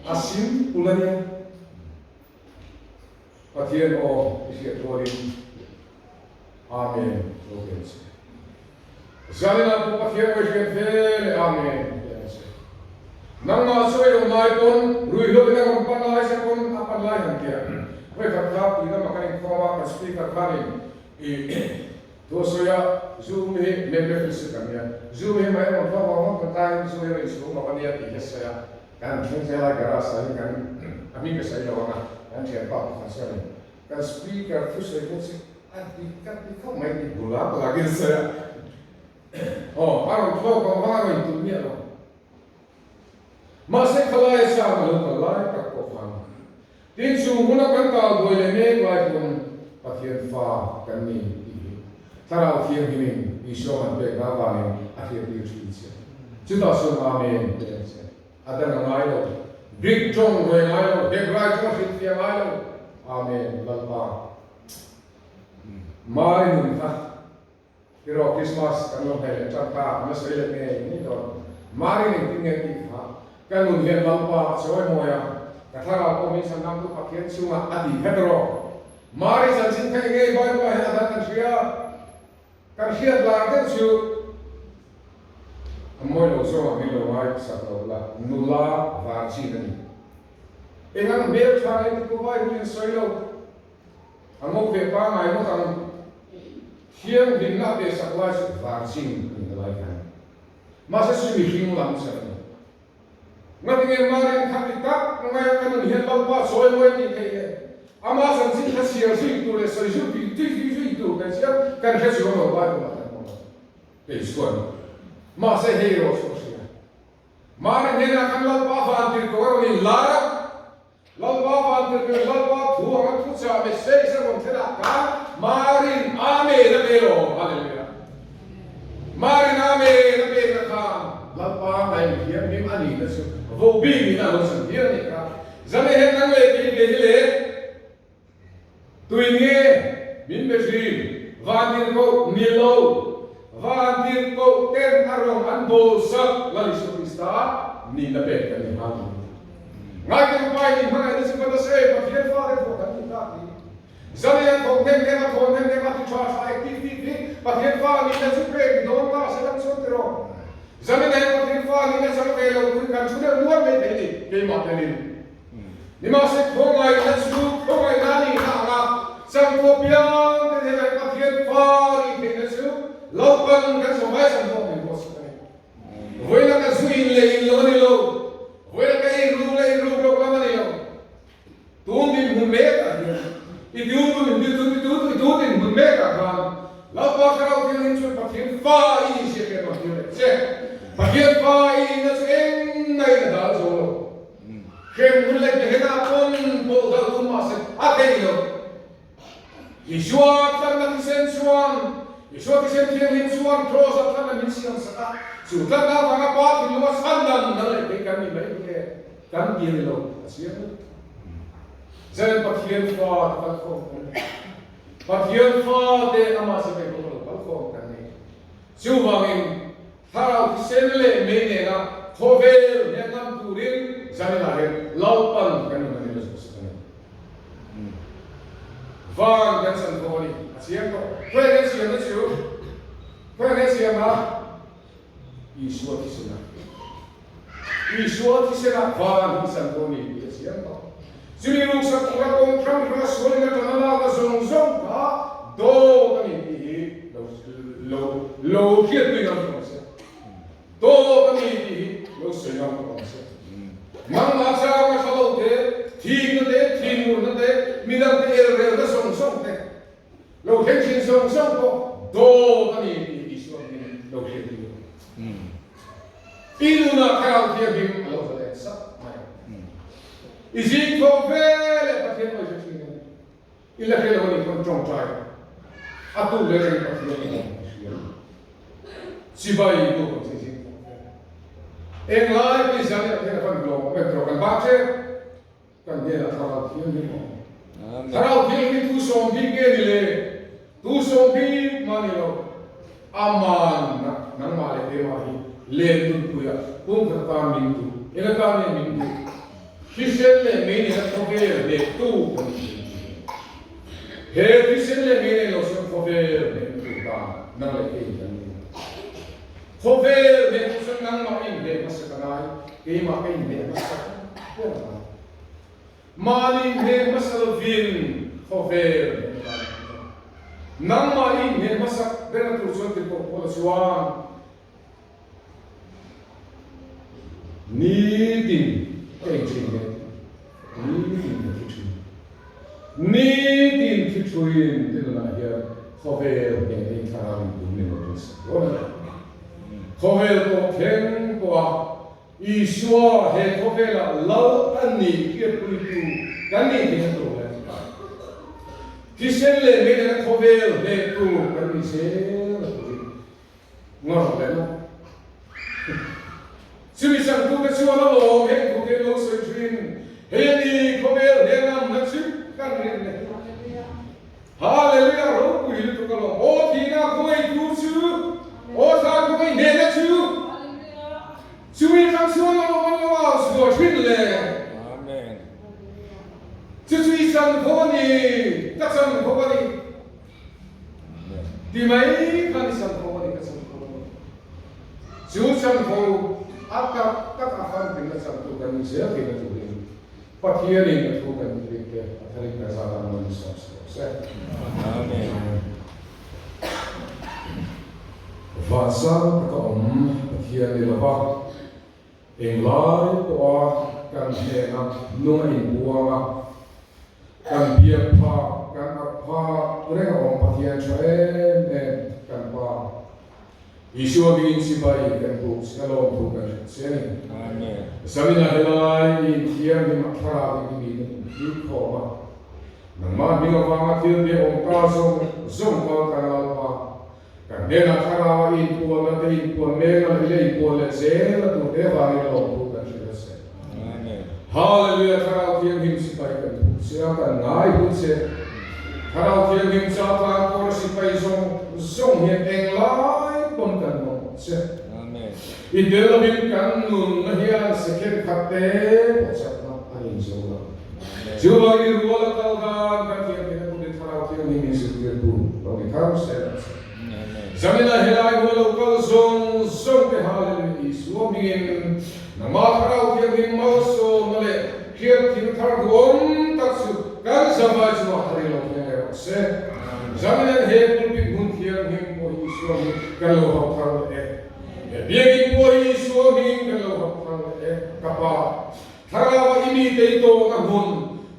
B: A simple a nia. Pathian aw i hriat rualin Amen lo pe ang che. Zaninah pawh Pathian aw i hriat ve leh Amen pe ang che. Nangmah chu ei awm lai pawn ruihhlo in a rawn pan lai che pawn a pan lai han tia. Vawikhat kha tui lamah kan inkhawm a, kan speaker khanin i thu a sawi a, Zoom hi member fellowship kan nia, Zoom hi mai rawn thawk vang vang kan tain Zoom hi rawn inchhung lo a nia tih hi a sawi a. Kan thleng zel a garage ah hian kan a hming ka sawi lo ang a, kan thianpa pakhat chuan in kan speaker thusawi kha chu a dik ka ti khawp mai tih bul a lak in sawi a, aw a rawn thlawk ang vang a rawn intum miah lo. Mahse khalai sang a lo kal lai tak pawh khan tin chu hmun a kan kal buai leh mek lai pawn Pathian fa kan ni tih hi Thlarau Thianghlim in Isua man pekna avangin a hriattir thin che. Chutah chuan Amen ti ang che. A dang a ngai lo. Greek tawng ruai ngai lo, Hebrai tawng a hrilhfiah ngai lo. Amen Lalpa. Mari nun kha tiraw Christmas kan lo hnaih leh tan ta, kan la sawi leh ngei ngei dawn. Mari nen tin nge tih kha ka nun hian Lalpa a chawi mawi a, ka thlarau pawh min chhan dam tu Pathian chungah a ti kha tiraw. Mari chanchin kha eng nge Bible ah hian a dang kan hria. Kan hriat lar deuh chu a mawi lo zawngah min lo ngai sak lo la, nula virgin a ni. Eng ang hmel tha nge ti pawh Bible in sawi lo. A ngo ve pangai ngawt ang. Thianghlimna a pe sak lai chu virgin a ni ta lai khan. Mahse chu mihring lam chan a ni. Ngatinge Marian kha ti tak ngai a ka nun hian Lalpa chawi mawi tih theih le? Ama chanchin kha chhiar zui tur leh sawi zui tih tui zui zui tur kan chiang kan hre chuang lo Bible ah kan hmu lo. Kei chuan mahse hei erawh chu ka hria. Mari hnenah kan Lalpa vantirhkoh a rawn inlar a, Lalpa vantirhkoh Lalpa thu anga thuchah message a rawn thlen ah khan Marin Amen a pe lo. Hallelujah. Marin Amen a pek na khan Lalpa ngaih thianghlim a nihna chu vo bik in a lo chan tir a nih kha. Zane hian nang leh kei ve hi le tuin nge min be thin? Vantirhkoh ni lo, vantirhkoh ten a rawn an bawl sak Lal Isua Krista nihna pek kan ni hal tih. Ngaihtuah pa in inhmangaihna chu va nasa e, Pathian fate thawh kan nih tak hi. Zane a thawk hnem hnem a, thawn hnem hnem a, ti tha tha active bik hi Pathian fa nihna chu pek ni dawn ta se lang chuan tiraw. Zane hian Pathian fa nihna chang ve lo tur hi kan thu deuh nual mai thei ni, keimah telin. Nimahse khawngaihna chu khawngaihna a nihna anga changtuah piang te hnenah Pathian fa nih theihna chu Lalpan kan zawm mai zawm pawh min ruahsak a ni.
O: Vawiin ka zu in leh in lo a ni lo. Vawiin ka ei ruk leh ei ruk loh lam a ni lo. Tun dinhmun mekah hian i tun i tun i tun i tun dinhmun mekah khan Lalpa Thlarau Thianghlim chuan Pathian fa i inhriat leh rawn tir leh che. Pathian fa i nihna chu engmah in a dal zo lo. Hremhmun leh Gehenna pawn pawh dal tum mahse a thei lo. Isua tlanna thisen chuan Isua thisen thianghlim chuan Kraws-ah tlanna min siam sak a, chu tlanna avanga Pa thinlunga chhan dan nal leh thei kan ni mai nge kan ti a ni lo a chiang lutuk. Zen Pathian fa te kal khawm kan ni. Pathian fa te amah sipai bawk lo kal khawm kan ni. Chuvangin Thlarau thisen leh mei nena khawvel hian ngam turin zaninah hian Lalpan kan nun a ni la zawk sak a ni. Van kan chan tawh a ni, a chiang tawh. Khawi kan siamna chu? Khawi kan siam a? Isua thisena. Isua thisena van hi chan tawh a ni tih a chiang tawh. Chumi ruksak tura kawng hrang hranga sualin a tan a lakna zawng zawng kha dawt a ni tih hi lo lo lo hriatpui ngam tawh ang se. Dawt a ni tih hi lo sawi ngam tawh ang se. Nangmah chang a hra lo te, thikna te, thinurna te, midang te elrelna zawng zawng te, lo thleng thin zawng zawng pawh dawt a ni tih hi Isua hmingin lo hriatpui ngam. I nunah Thlarau Thianghlim a lo zalen sak mai. I zing tho ve leh Pathian awi hre thin a ni. I la hre lo a nih pawn tawngtai a tu leh reng Pathian a awm ka hria. Chibai buk ang che zing tho ve. Englai pawhin zan leh Pathian a van lawm awm em tawh kan bak che. Kan hnenah Thlarau Thianghlim a awm. Thlarau Thianghlim thu sawm bik nge ni le? Tu sawm bik mah ni lo. Aman nangmah leh keimah hi len nunpuia pumkhat atan min duh. Eng atan nge min duh? Thisen leh mei nena khawvel hnehtu kan ni thin tih. He thisen leh mei nei lo chuan khawvel hnehtu tan nang leh kei kan ni. Khawvel hnehtu chuan nangmah i inhneh hmasa ka ngai, keimah ka inhneh hmasa ber a ngai. Mahni inhneh hmasa lovin khawvel hneh ka ngai thin a. Nangmah i inhneh hmasa ber a tur chuan tirhkoh Paula chuan Nitin ka ei thin nge nitin ka thi thin. Nitin thi thuin tinunah hian khawvel hneh ei thlarau in tum ni lo tun sak dawn a ni. Khawvel pawh thleng pawh a Isua he khawvelah lal a nih hriatpuitu kan nih theihna tur leh thisen leh meilen a khawvel hnehtu kan nih zel a turin Ngawrh leh lo. Chumi changtute chuan a lawm heng thu te lo sawi thin. Hei a ni khawvel he ngamna chu kan rin le. Hallelujah ropui lutuk a lawm. Aw thihna khawngaihtu chu, aw thla khawngaih hnehna chu, chumi chang chuan a lawm an lo au chhuah thin le. Amen. Chu chu i chanvo a ni, ka chanvo a ni. Ti mai khan i chanvo a ni, ka chanvo a ni. Chu chanvo a tak tak a famkim na changtu kan ni zel thei na turin Pathianin a thu kan hrilh te a tharin kan zat ang rawn sawm sak rawh se. Amen. Vansang taka awm Pathian ni lova englai pawha kan hnena nung a inbuang a, Kan biak phak, kan ap phak reng a awm Pathian tha em em kan Pa Isua mingin sipai kan buk che a lawmthu kan hrilh che a ni. Amen. Zamina helai i inthianghlim a thlarau in i mite min thlir khawm a, nangmah hming avanga thil te awm ta zawng zawng kal kan Lalpa, kan hnenah thlarau a i inpuanna te inpuan mek a leh i la inpuan leh zel a tur te vangin lawmthu kan hrilh a che. Hallelujah Thlarau Thianghlim sipai kan puk che a, kan ngai hun che. Thlarau Thianghlim cha tlang pawr a sipai zawng zawng hian englai pawn kan mamawh che. I tel lovin kan nunna hian second khat te pawh chakna a nei zo lo. Chuvangin i rual a kal dan kan thiam theihna turin Thlarau Thianghlim in zirtirtu lo ni thar sel ang che. Zamina helai hua lo kal zawng zawng te Hallelujah Isua hmingin Nangmah Thlarau Thianghlim malsawmna leh hriatthim thar duhawm tak chu kan zavai chungah thar i lo thleng leh rawh se. Zaminan he pulpit hmun thianghlim pawh hi Isua hi kan lo hau thar leh e. He biakin pawh hi Isua hmingin kan lo hak thar leh e, ka Pa. Thlarau a i mite i tawhna hmun,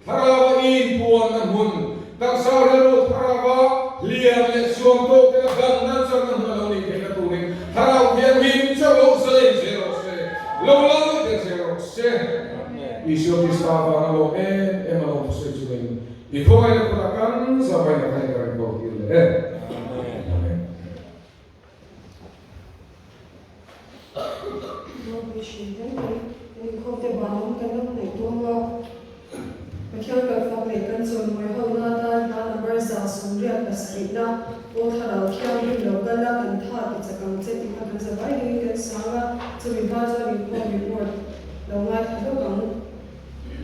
O: thlarau a i inpuanna hmun, taksa rilru thlarau a hliam leh suam tawk tena damna chakna hmun a lo nih theihna turin Thlarau Thianghlim chauh lo zalen zel rawh se, lo lal ber zel rawh se. Isua Krista avanga lawm em em a lawm thusawi chungin i khawngaihna kutah kan zavaina kha in ka rawn kawl tir leh e. Amen.
A: Ropui hrim hle mai. Kan inkhawm te ban awm kan lo hnaih dawn a. Pathian kan fak leh kan chawimawi ho na atan hla number 177 na Aw Thlarau Thianghlim lo kal a kan tha ti chak ang che tih kha kan za vai dingin kan sang a, chumi hma chuan inkhawm report lo ngaithla hlawk ang.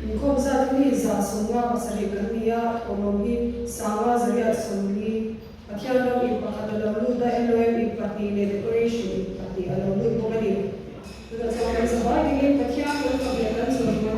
A: Inkhawm zat hi 157 kan ni a, thawhlawm hi 540. Pathian ram ip pakhat a lo lut a, LOM ip pahnih leh decoration ip pahnih a lo lut bawk a ni. Tunah chuan kan zavai dingin Pathian kan fak leh kan chawimawi.